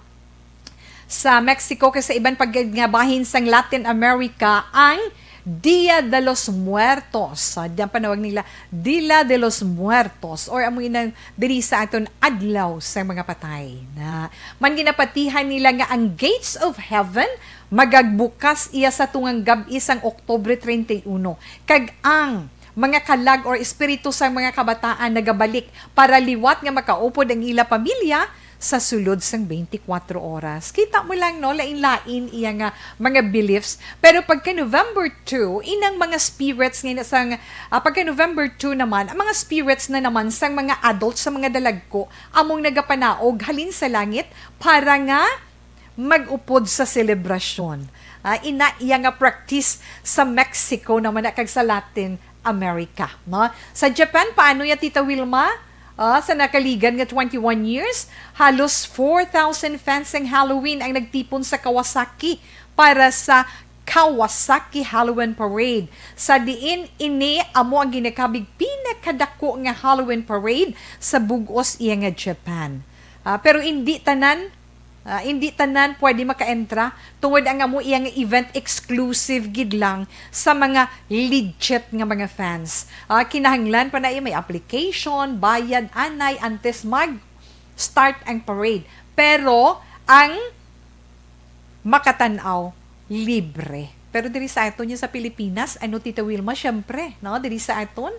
sa Mexico kag sa iban pa gid nga bahin sang Latin America ang Dia de los Muertos. Ah, diyan panawag nila Dia de los Muertos, or amo inang diri sa aton Adlaw sa mga Patay. Na, man ginapatihan nila nga ang gates of heaven magagbukas iya sa tungang gab-i sang Oktubre treinta y uno, kag ang mga kalag or espiritu sang mga kabataan nagabalik para liwat nga makaupod ang ila pamilya sa sulod sang twenty-four oras. Kita mo lang, no, lain-lain iya nga mga beliefs. Pero pagka November two, inang mga spirits nga ina sang, ah, pagka November two naman, ang mga spirits na naman sang mga adults, sa mga dalagko, among nagapanaog halin sa langit para nga mag-upod sa selebrasyon. Ah, ina iya nga practice sa Mexico naman na kag sa Latin America, no? Sa Japan, paano ya, Tita Wilma? Ah, sa nakaligan nga twenty-one years, halos four thousand fans sang Halloween ang nagtipon sa Kawasaki para sa Kawasaki Halloween Parade, sa diin ini amo ang ginakabig pinakadako nga Halloween Parade sa bug-os iya nga Japan. Ah, pero indi tanan, ah, indi tanan pwede makaentra tungod ang amo iya nga event exclusive gid lang sa mga legit nga mga fans. Ah, kinahanglan pa na iya may application, bayad, anay, antes mag-start ang parade. Pero ang makatan-aw, libre. Pero diri sa aton, yung sa Pilipinas, ano, Tita Wilma, syempre, no? Diri sa aton,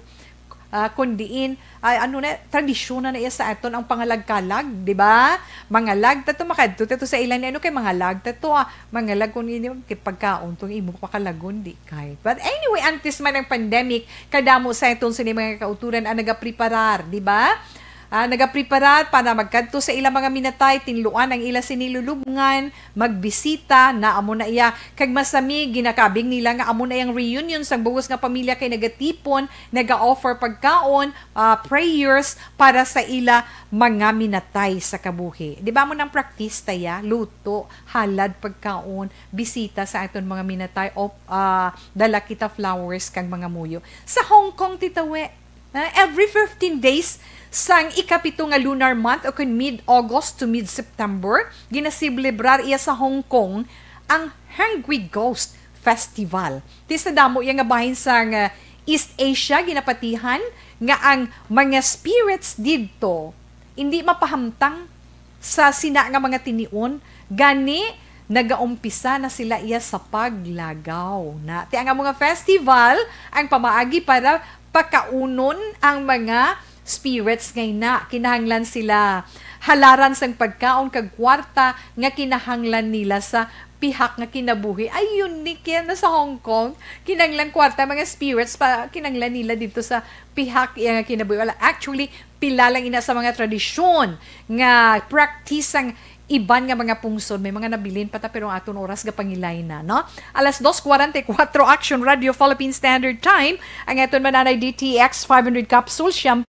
ah, kun diin, ay, ano na, tradisyon na na iya sa aton ang pangalagkalag, di ba? Mangalag ta to, makadto ta to sa ilan, ano kay mangalag ta to, ah, mangalag kung ini, kay pagkaon tong imo pakalagon, di kay. But anyway, antes man ang pandemic, kadamo sa aton sini mga kauturan ang nagapreparar, di ba? Ah, nagapreparar para magkadto sa ilang mga minatay, tinluan ang ila sinilulubngan, magbisita, na amo na iya. Kag masami, ginakabig nila nga amo na yang reunion sang bug-os nga pamilya kay nagatipon, naga-offer pagkaon, ah, prayers para sa ila mga minatay sa kabuhi. Di ba mo nang practice ta ya? Luto, halad pagkaon, bisita sa aton mga minatay, o, ah, dala kita flowers kag mga muyo. Sa Hong Kong, Tita We, ah, every fifteen days sang ikapito nga lunar month o kun mid-August to mid-September, ginaselebrar iya sa Hong Kong ang Hungry Ghost Festival. Ti sa damo iya nga bahin sang, ah, East Asia, ginapatihan nga ang mga spirits didto hindi mapahamtang sa sina nga mga tinion, gani nagaumpisa na sila iya sa paglagaw. Na, ti ang amo nga festival, ang pamaagi para pakaunon ang mga spirits nga ina. Kinahanglan sila halaran sang pagkaon kag kwarta nga kinahanglan nila sa pihak nga kinabuhi. Ay, unique yan na sa Hong Kong. Kinahanglan kwarta, mga spirits pa, kinahanglan nila dito sa pihak iya nga kinabuhi. Wala, actually, pila lang ina sa mga tradisyon nga practice sang iban nga mga pungsod. May mga nabilin pa ta, pero ang aton oras gapangilay na, no? Alas dos cuarenta y cuatro, Action Radio Philippine Standard Time. Ang aton mananay D T X five hundred capsule, siyam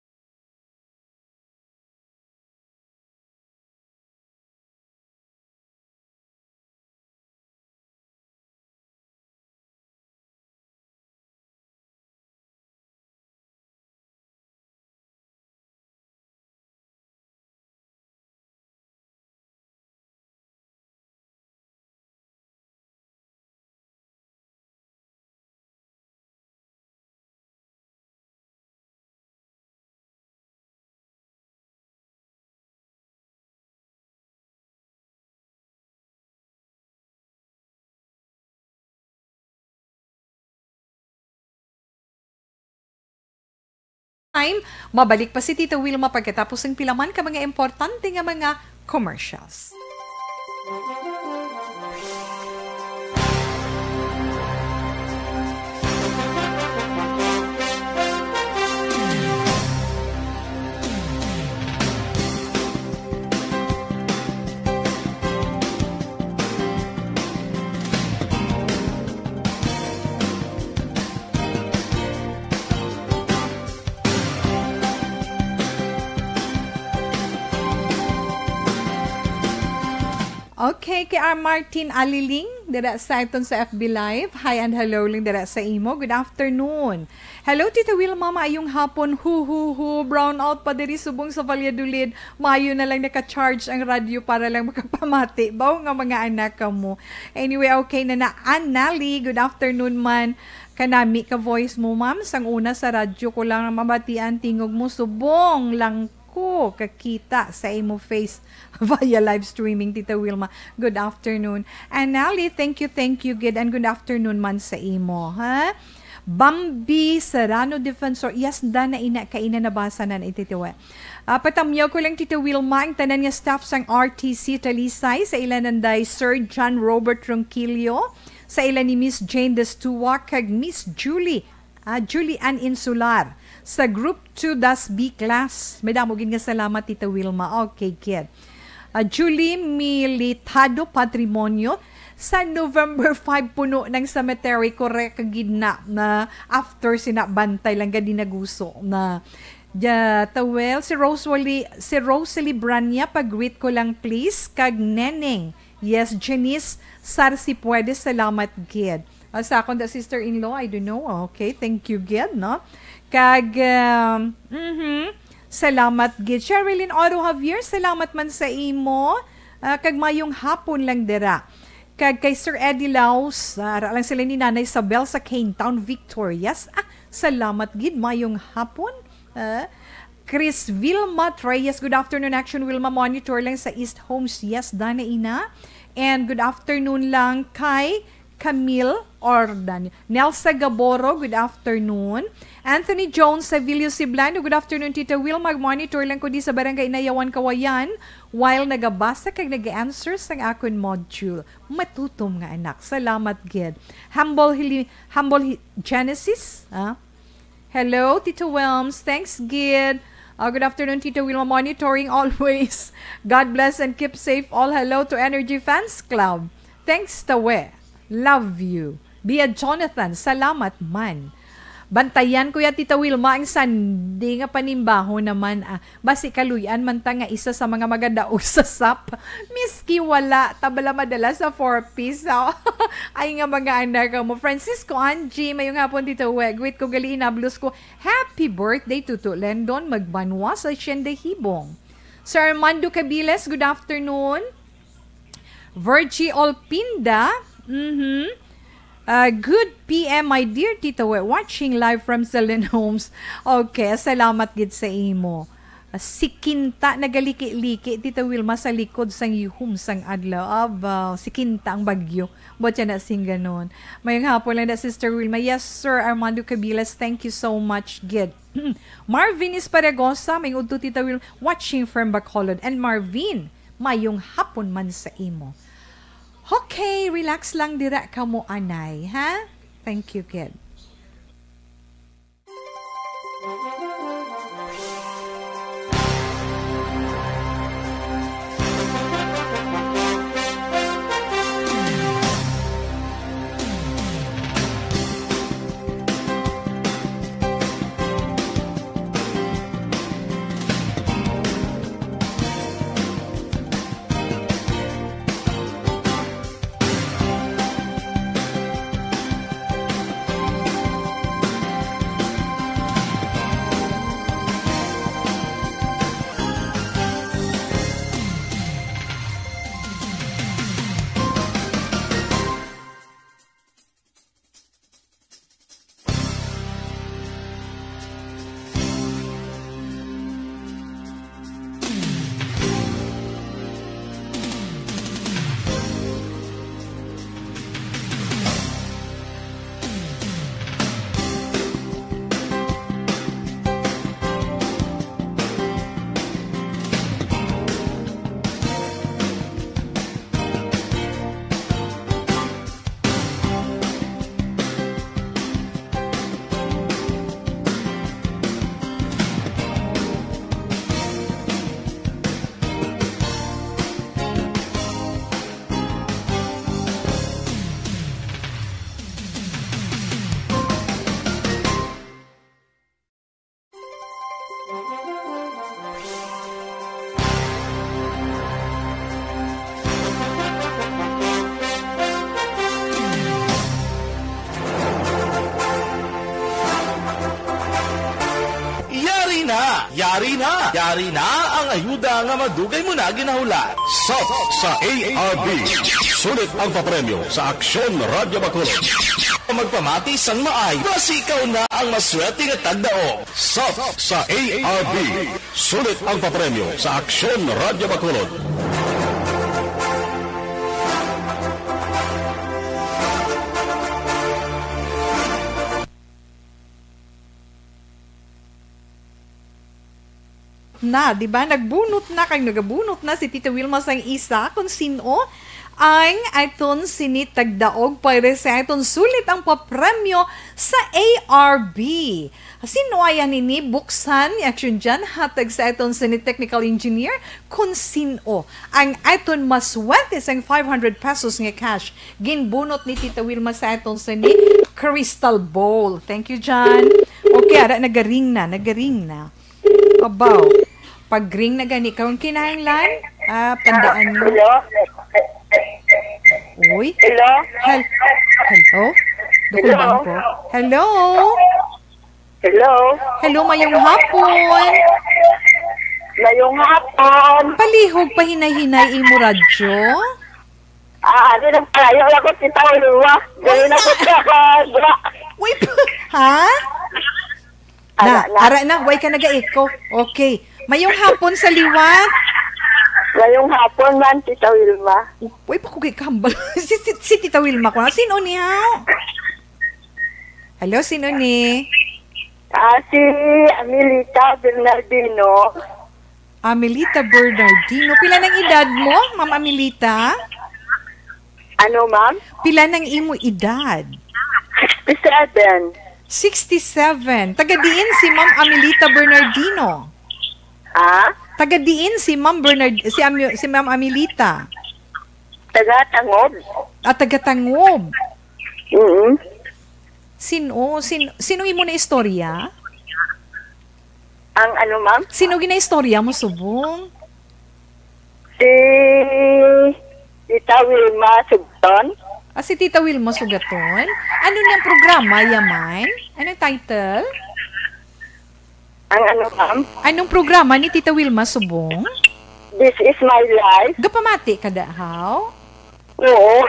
Time, mabalik pa si Tita Wilma pagkatapos ng pilaman ka mga importante nga mga commercials. Okay, kay R Martin Aliling, dira sa aton sa F B Live. Hi and hello lang dira sa imo. Good afternoon. Hello, Tita Wilma, maayong hapon. Hu, hu, hu, brown out pa diri subong sa Valladolid. Maayo na lang naka-charge ang radyo para lang makapamati. Baw nga mga anak ka mo. Anyway, okay na na. Anali, good afternoon man. Kanami ka voice mo, ma'am. Sang una sa radyo ko lang mabatian tingog mo. Subong lang ko kakita sa imo face via live streaming, Tita Wilma. Good afternoon. Anali, thank you, thank you, good, and good afternoon man sa imo, ha? Bambi Serrano Defensor, yes, da na ina, kaina nabasa na na iti tiwa. Ah, patamyaw ko lang, Tita Wilma, ang tanan nga staff sang R T C Talisay, sa ila nanday Sir John Robert Ronquillo, sa ila ni Miss Jane Destua, kag Miss Julie, ah, Julie Ann Insular, sa Group two das B class. Madamo gid nga salamat, Tita Wilma. Okay, kid. Ah, Julie Militado Patrimonio, sa November five puno ng cemetery, correct gid na, na after sina bantay lang gadi naguso na. Ja, tawel, si Rosalie, si Rosalie Branya, pag-greet ko lang please, kag Neneng. Yes, Janice Sarsi, pwede, salamat gid. Ah, sa akon da sister-in-law, I don't know. Okay, thank you gid, no? Kag, um, mhm, salamat gid. Sherilyn Oro Javier, salamat man sa imo. Ah, kag mayong hapon lang dira. Kag kay Sir Eddie Laos, ah, ara lang sila ni Nanay Isabel sa Cane Town, Victorias. Ah, salamat gid, mayong hapon. Ah, Chris Vilma Treyes, good afternoon, Action Wilma, monitor lang sa East Homes. Yes, dana ina. And good afternoon lang kay Camille Ordan. Nelsa Gaboro, good afternoon. Anthony Jones Savilio Siblano, good afternoon, Tita Wilma. Monitor lang ko di sa Barangay Inayawan, Kawayan, while nagabasa kag nag-answer sang akon module. Matutom nga anak. Salamat gid. Humble, Hili- Humble Hi- Genesis, ah? Hello, Tito Wilms. Thanks gid. Uh, good afternoon, Tito Wilma. Monitoring always. God bless and keep safe all. Hello to Energy Fans Club. Thanks, Tawe. Love you. Bia Jonathan, salamat man. Bantayan ko ya, Tita Wilma, ang Sunday nga panimbaho naman, ah. Basi kaluy-an man ta nga isa sa mga magadaog sa sap. Miski wala ta bala madala sa four Ps, ah. Ay nga mga anak mo. Francisco Angie, mayong hapon, Tito We. Greet ko gali, inablos ko. Happy birthday, Tuto Lendon Magbanwa sa Siende Hibong. Sir Armando Cabiles, good afternoon. Virgie Olpinda, mhm. Ah, good P M, my dear Tito We, watching live from Celine Homes. Okay, salamat gid sa imo. Si Kinta nagaliki-liki, Tita Wilma, sa likod sang yuhom sang adlaw. Aba, si Kinta ang bagyo. Buot siya na sing ganon. Mayong hapon lang na, Sister Wilma. Yes, Sir Armando Cabilas, thank you so much, gid. Marvin Esparagosa, may udto, Tita Wilma, watching from Bacolod. And Marvin, mayong hapon man sa imo. Okay, relax lang dira kamo, anay, ha? Thank you, kid. Yari na! Yari na! Yari na ang ayuda nga madugay mo na ginahulat. Sop sa A R B. Sulit ang papremyo sa Aksyon Radyo Bacolod. Magpamati sang maay, basi ikaw na ang maswerte nga tagdaog. Sop sa A R B. Sulit ang papremyo sa Aksyon Radyo Bacolod. Na, di ba? Nagbunot na, kag nagabunot na si Tita Wilma sang isa, kung sino ang aton sini tagdaog para sa aton sulit ang papremyo sa A R B. Sino aya nini? Buksan ni Action Jan, hatag sa aton sini technical engineer, kung sino ang aton maswerte sang five hundred pesos nga cash. Ginbunot ni Tita Wilma sa aton sini crystal ball. Thank you, Jan. Okay, ara, nagaring na, nagaring na. Abaw. Pag-ring na gani, kung kinahanglan, ah, tandaan mo. Hello? Uy. Hello? Hel-, hello? Dukulban Hello? ko. Hello? Hello? Hello, mayong hapon. Mayong hapon. Palihog, pahinay-hinay imo radyo. Ah, ano nang kalayo lang ko, Tita Wilma. Ganun ako sa kagwa. Uy, pa-, ha? Ara Na, na. ara na, way ka naga-echo. Okay. Mayong hapon sa liwat. Ngayong hapon man, Tita Wilma. Way pa ko kay kahambal. Si, si, si Tita Wilma ko na. Sino ni, ha? Hello, sino ni? Ah, si Amelita Bernardino. Amelita Bernardino. Pila nang edad mo, Ma'am Amelita? Ano, ma'am? Pila nang imo edad? Sixty-seven. Sixty-seven. Taga diin si Ma'am Amelita Bernardino? Ha? Taga diin si Ma'am Bernard-, si Ami-, si Ma'am Amelita? Taga Tangob. Ah, taga Tangob. Mm. Sino, sin-, sino imo na istorya? Ang ano, ma'am? Sino ginaistorya mo subong? Si Tita Wilma Sugton. Ah, si Tita Wilma Sugaton? Ano niyang programa, yaman? Anong title? Ang ano, ma'am? Anong programa ni Tita Wilma subong? This is my life. Gapamati ka da, haw? Oo.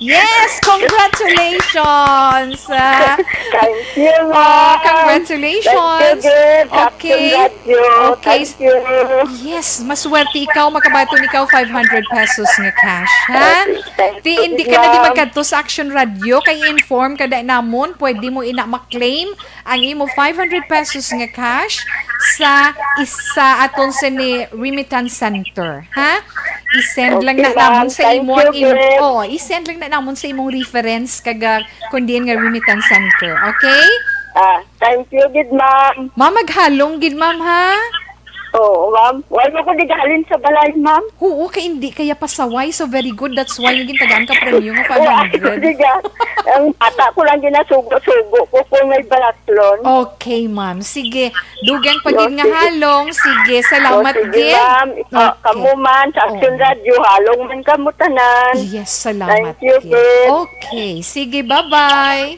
Yes, congratulations! Ah, Thank you, oh, ma'am. Congratulations. Thank you, Gab. Happy Okay. Radio. Okay. Thank you. Yes, maswerte ikaw, makabaton ikaw five hundred pesos nga cash, ha? Okay, thank Ti, you, hindi ka na di ma'am. Magkadto sa Action Radio, kay inform ka da namon, pwede mo ina maklaim ang imo five hundred pesos nga cash sa isa aton sini remittance center, ha? I-send lang Okay, na namon ma'am. Sa Thank imo you, ang im-, Gab. Oo, i-send lang na namon sa imong reference kag, ah, kun diin nga remittance center, okay? Ah, thank you, gid, ma'am. Ma'am, maghalong gid, ma'am, ha? Oo, ma'am. Wala ko di gahalin sa balay, ma'am. Oo, kay hindi kaya pasaway. So, very good. That's why yung gintagaan ka premyo nga Oo, five hundred. Di ka. Ang bata ko lang ginasugo-sugo ko kung may balaklon. Okay, ma'am. Sige. Dugang pa Oh, gid nga sige. Halong. Sige, Oh, salamat sige, gid. Ma'am. Ikaw, Okay. Kamo man, sa Action Oo. Radio, halong man kamo tanan. Yes, salamat Thank you, gid. Gid. Okay. Sige, bye-bye.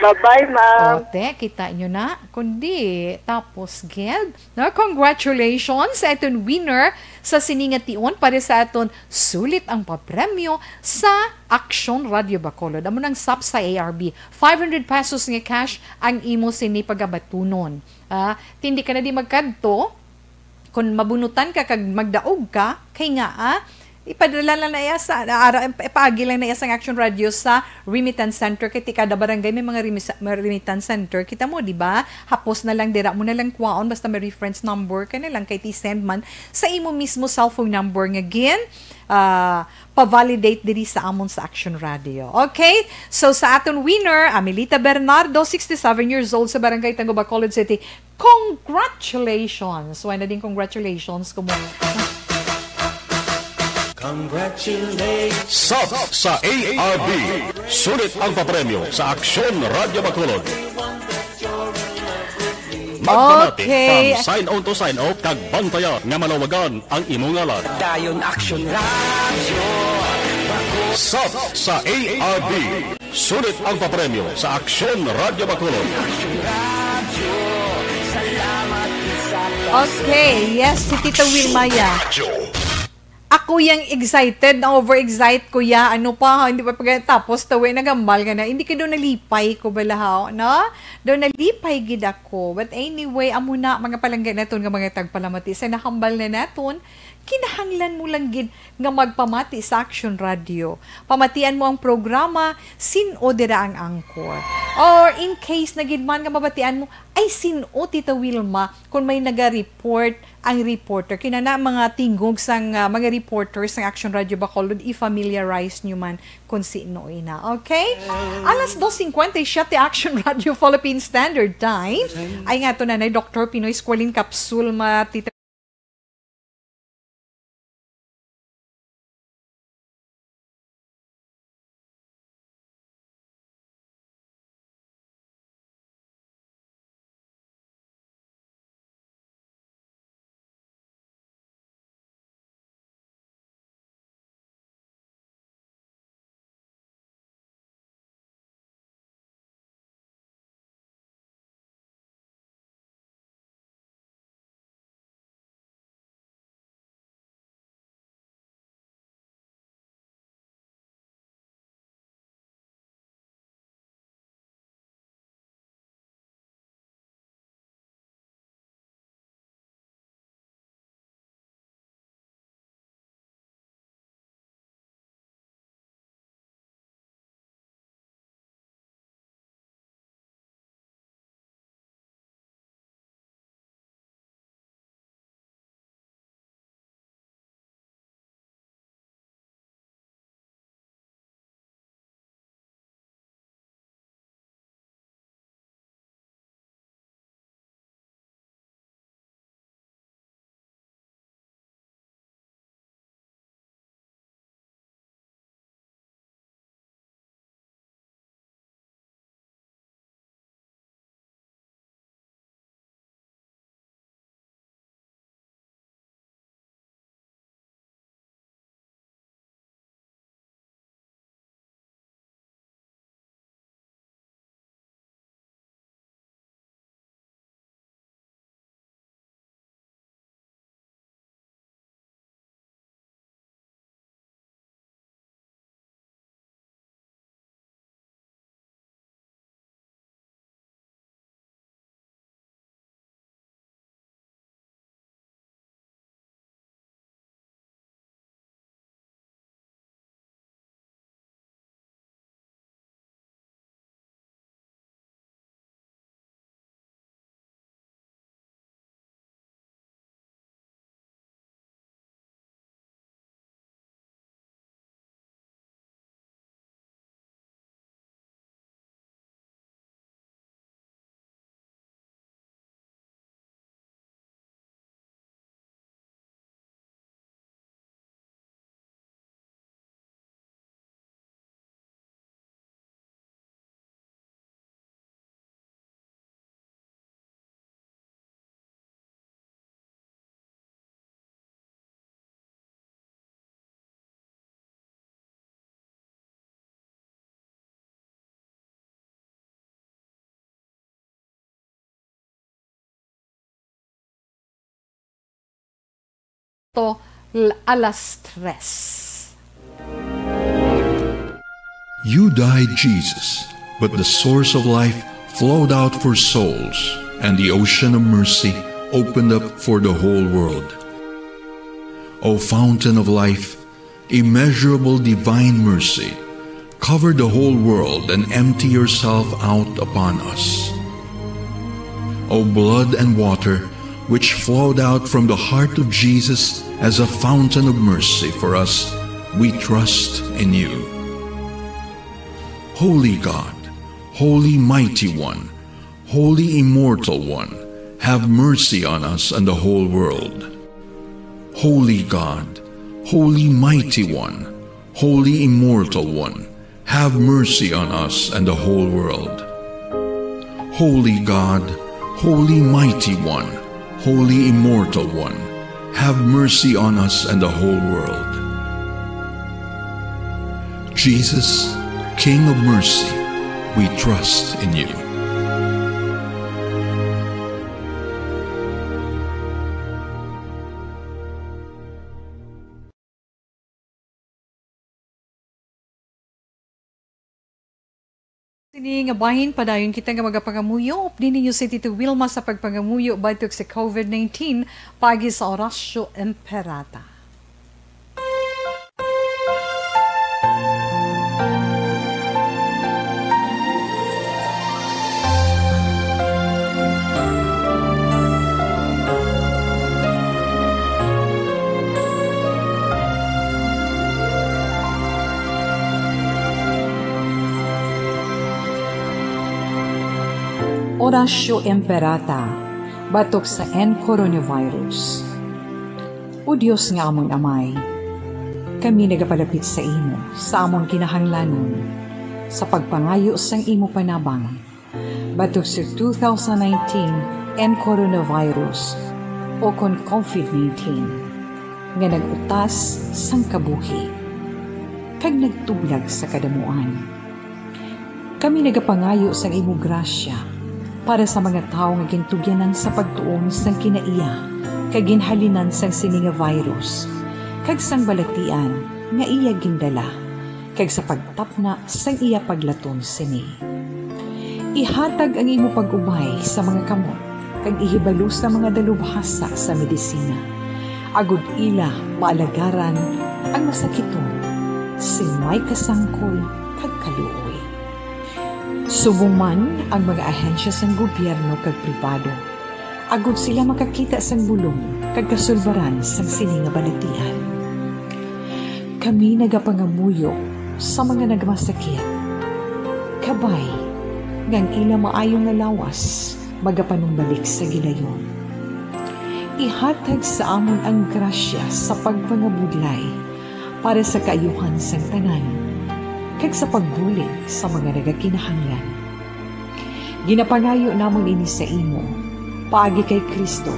Bye-bye, ma'am. O, te, kita nyo na. Kundi, tapos, gid. Na, congratulations sa aton winner sa sini nga tion para sa aton sulit ang papremyo sa Aksyon Radio Bacolod. Amo nang sap sa A R B. Five hundred pesos nga cash ang imo sini pagabatunon. Ah, tindi ka na di magkadto, kung mabunutan ka kag magdaog ka, kay nga, ah, ipadala lang na iya sa, ara, ipaagi lang na iya sa Action Radio sa remittance center, kay ti kada barangay may mga remisa-, mga remittance center. Kita mo, di ba? Hapos na lang, dira mo na lang kwaon, basta may reference number ka na lang, kay ti send man sa imo mismo cellphone number nga gin, ah, pa-validate diri sa amon sa Action Radio. Okay? So, sa aton winner, Amelita Bernardo, sixty-seven years old, sa Barangay Tagum, Bacolod City, congratulations! Wala na din congratulations, kumo. Congratulations! Sap sa A R B. Sulit ang papremyo sa Aksyon Radio Bacolod. Magpamati Okay. From sign on to sign off kag bantaya nga malawagan ang imo ngalan. Dayon Action Radio. Sap sa A R B. Sulit ang papremyo sa Aksyon Radio Bacolod. Okay, yes, si Tita Wilma ya. Ako yang excited, na-overexcite ko ya. Ano pa, hindi pa pagkatapos, tawi, nagambal ka na. Hindi ka daw nalipay ko bala, ha, no? Daw nalipay gid ako. But anyway, amo na, mga palangga naton nga mga tagpalamati sa nahambal na naton, kinahanglan mo lang gid nga magpamati sa Action Radio. Pamatian mo ang programa, sin-o dira ang anchor. Or in case na gid man nga mabatian mo, ay sin-o, Tita Wilma, kung may naga-report ang reporter. Kinana mga tingog sang, ah, mga reporters sang Action Radio Bacolod, i-familiarize nyo man kung sino ina. Okay? Alas dos cincuenta y siete, Action Radio Philippine Standard Time. Ay nga to, Nanay Doktor Pinoy Squalene Capsule, ma-, to l-, alas tres. You died, Jesus, but the source of life flowed out for souls, and the ocean of mercy opened up for the whole world. O fountain of life, immeasurable divine mercy, cover the whole world and empty yourself out upon us. O blood and water, which flowed out from the heart of Jesus as a fountain of mercy for us, we trust in you. Holy God, Holy Mighty One, Holy Immortal One, have mercy on us and the whole world. Holy God, Holy Mighty One, Holy Immortal One, have mercy on us and the whole world. Holy God, Holy Mighty One, Holy Immortal One, have mercy on us and the whole world. Jesus, King of mercy, we trust in you. Sini nga bahin, padayon kita nga magapangamuyo. Updi ninyo si Tito Wilma sa pagpangamuyo batok sa covid nineteen, paagi sa Oratio Imperata. Oratio Imperata, batok sa N coronavirus. O Dios nga amon Amay, kami nagapalapit sa imo sa amon kinahanglanon sa pagpangayo sang imo panabang batok sa two thousand nineteen N coronavirus, o kon covid nineteen, nga nag-utas sang kabuhi kag nagtublag sa kadamuan. Kami nagapangayo sang imo grasya para sa mga tawo nga gintugyanan sa pagtuon sang kinaiya kag ginhalinan sang sini nga virus, kag sang balatian nga iya gindala, kag sa pagtapna sang iya paglaton sini. Ihatag ang imo pag-ubay sa mga kamot kag ihibalo sa mga dalubhasa sa medisina, agod ila maalagaran ang masakiton sing may kasangkol kag kaluoy. Subong man ang mga ahensya sang gobyerno kag pribado, agod sila makakita sang bulong kag kasulbaran sang sini nga balatian. Kami nagapangamuyo sa mga nagmasakit. Kabay nga ang ila maayo nga lawas magapanumbalik sa gilayon. Ihatag sa amon ang grasya sa pagpangabudlay para sa kaayuhan sang tanan, kag sa pagbulig sa mga nagakinahanglan. Ginapangayo namon ini sa imo, paagi kay Cristo,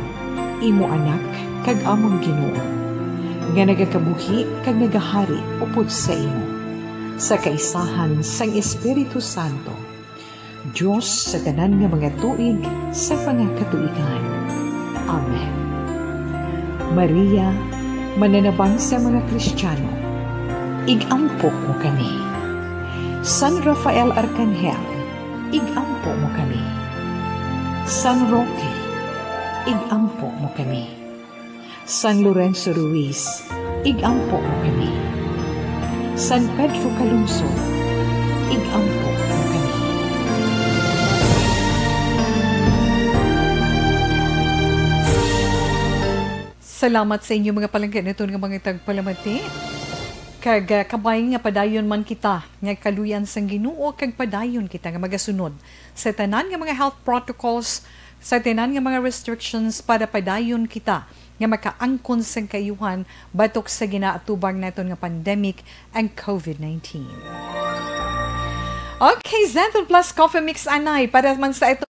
imo Anak kag amon Ginoo, nga nagakabuhi kag nagahari upod sa imo, sa kaisahan sang Espiritu Santo, Dios sa tanan nga mga tuig sa mga katuigan. Amen. Maria, mananabang sa mga Kristiano, ig-ampo mo kami. San Rafael Arcangel, ig-ampo mo kami. San Roque, ig-ampo mo kami. San Lorenzo Ruiz, ig-ampo mo kami. San Pedro Calungsod, ig-ampo mo kami. Salamat sa inyo, mga palangga, naton nga mga tagpalamati. Kag, ah, kabay nga padayon man kita nga kaluyan sang Ginoo, kag padayon kita nga magasunod sa tanan nga mga health protocols, sa tanan nga mga restrictions, para padayon kita nga makaangkon sang kaayuhan batok sa ginaatubang naton nga pandemic, ang covid nineteen. Okay, Zenton Plus Coffee Mix anay para man sa ito.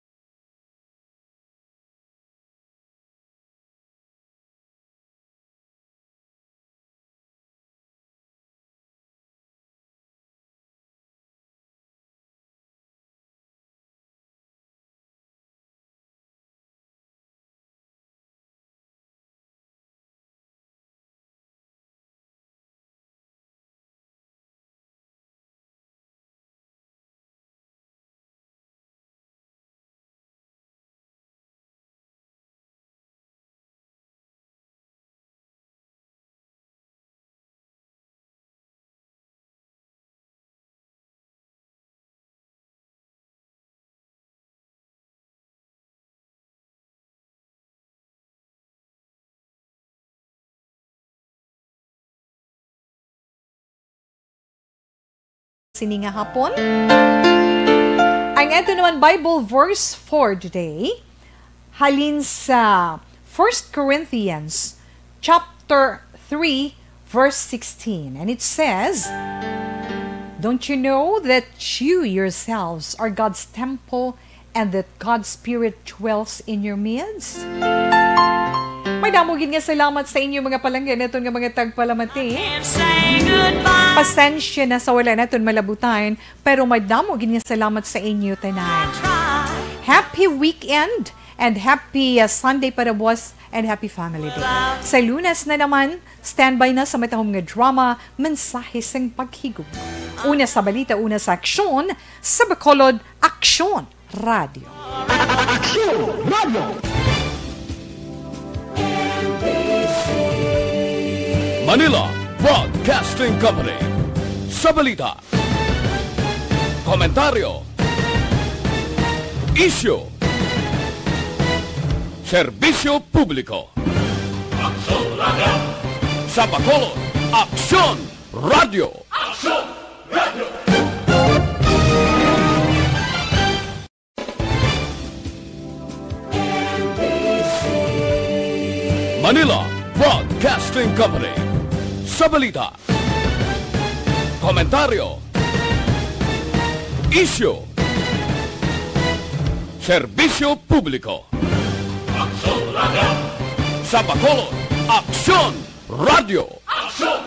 sini nga hapon. Ang ato naman Bible verse for today, halin sa First Corinthians chapter three, verse sixteen. And it says, "Don't you know that you yourselves are God's temple and that God's Spirit dwells in your midst?" Madamo gid nga salamat sa inyo, mga palangga naton nga mga tagpalamati. Pasensya na sa wala naton malabutan, pero madamo gid nga salamat sa inyo tanan. Happy weekend and happy, uh, Sunday para buwas and happy family day. Sa Lunes na naman, standby na sa matahom nga drama, Mensahe sing Paghigugma. Una sa balita, una sa aksyon, sa Bacolod, Aksyon Radyo. Aksyon Radyo. Manila Broadcasting Company. Sa balita, komentaryo, isyu, serbisyo publiko. Aksyon Radyo. Sa Bacolod, Aksyon Radyo. Aksyon Radyo. Manila Broadcasting Company. Sa balita, komentaryo, isyu, serbisyo publiko. Aksyon Radyo. Sa Bacolod, Aksyon Radyo. Aksyon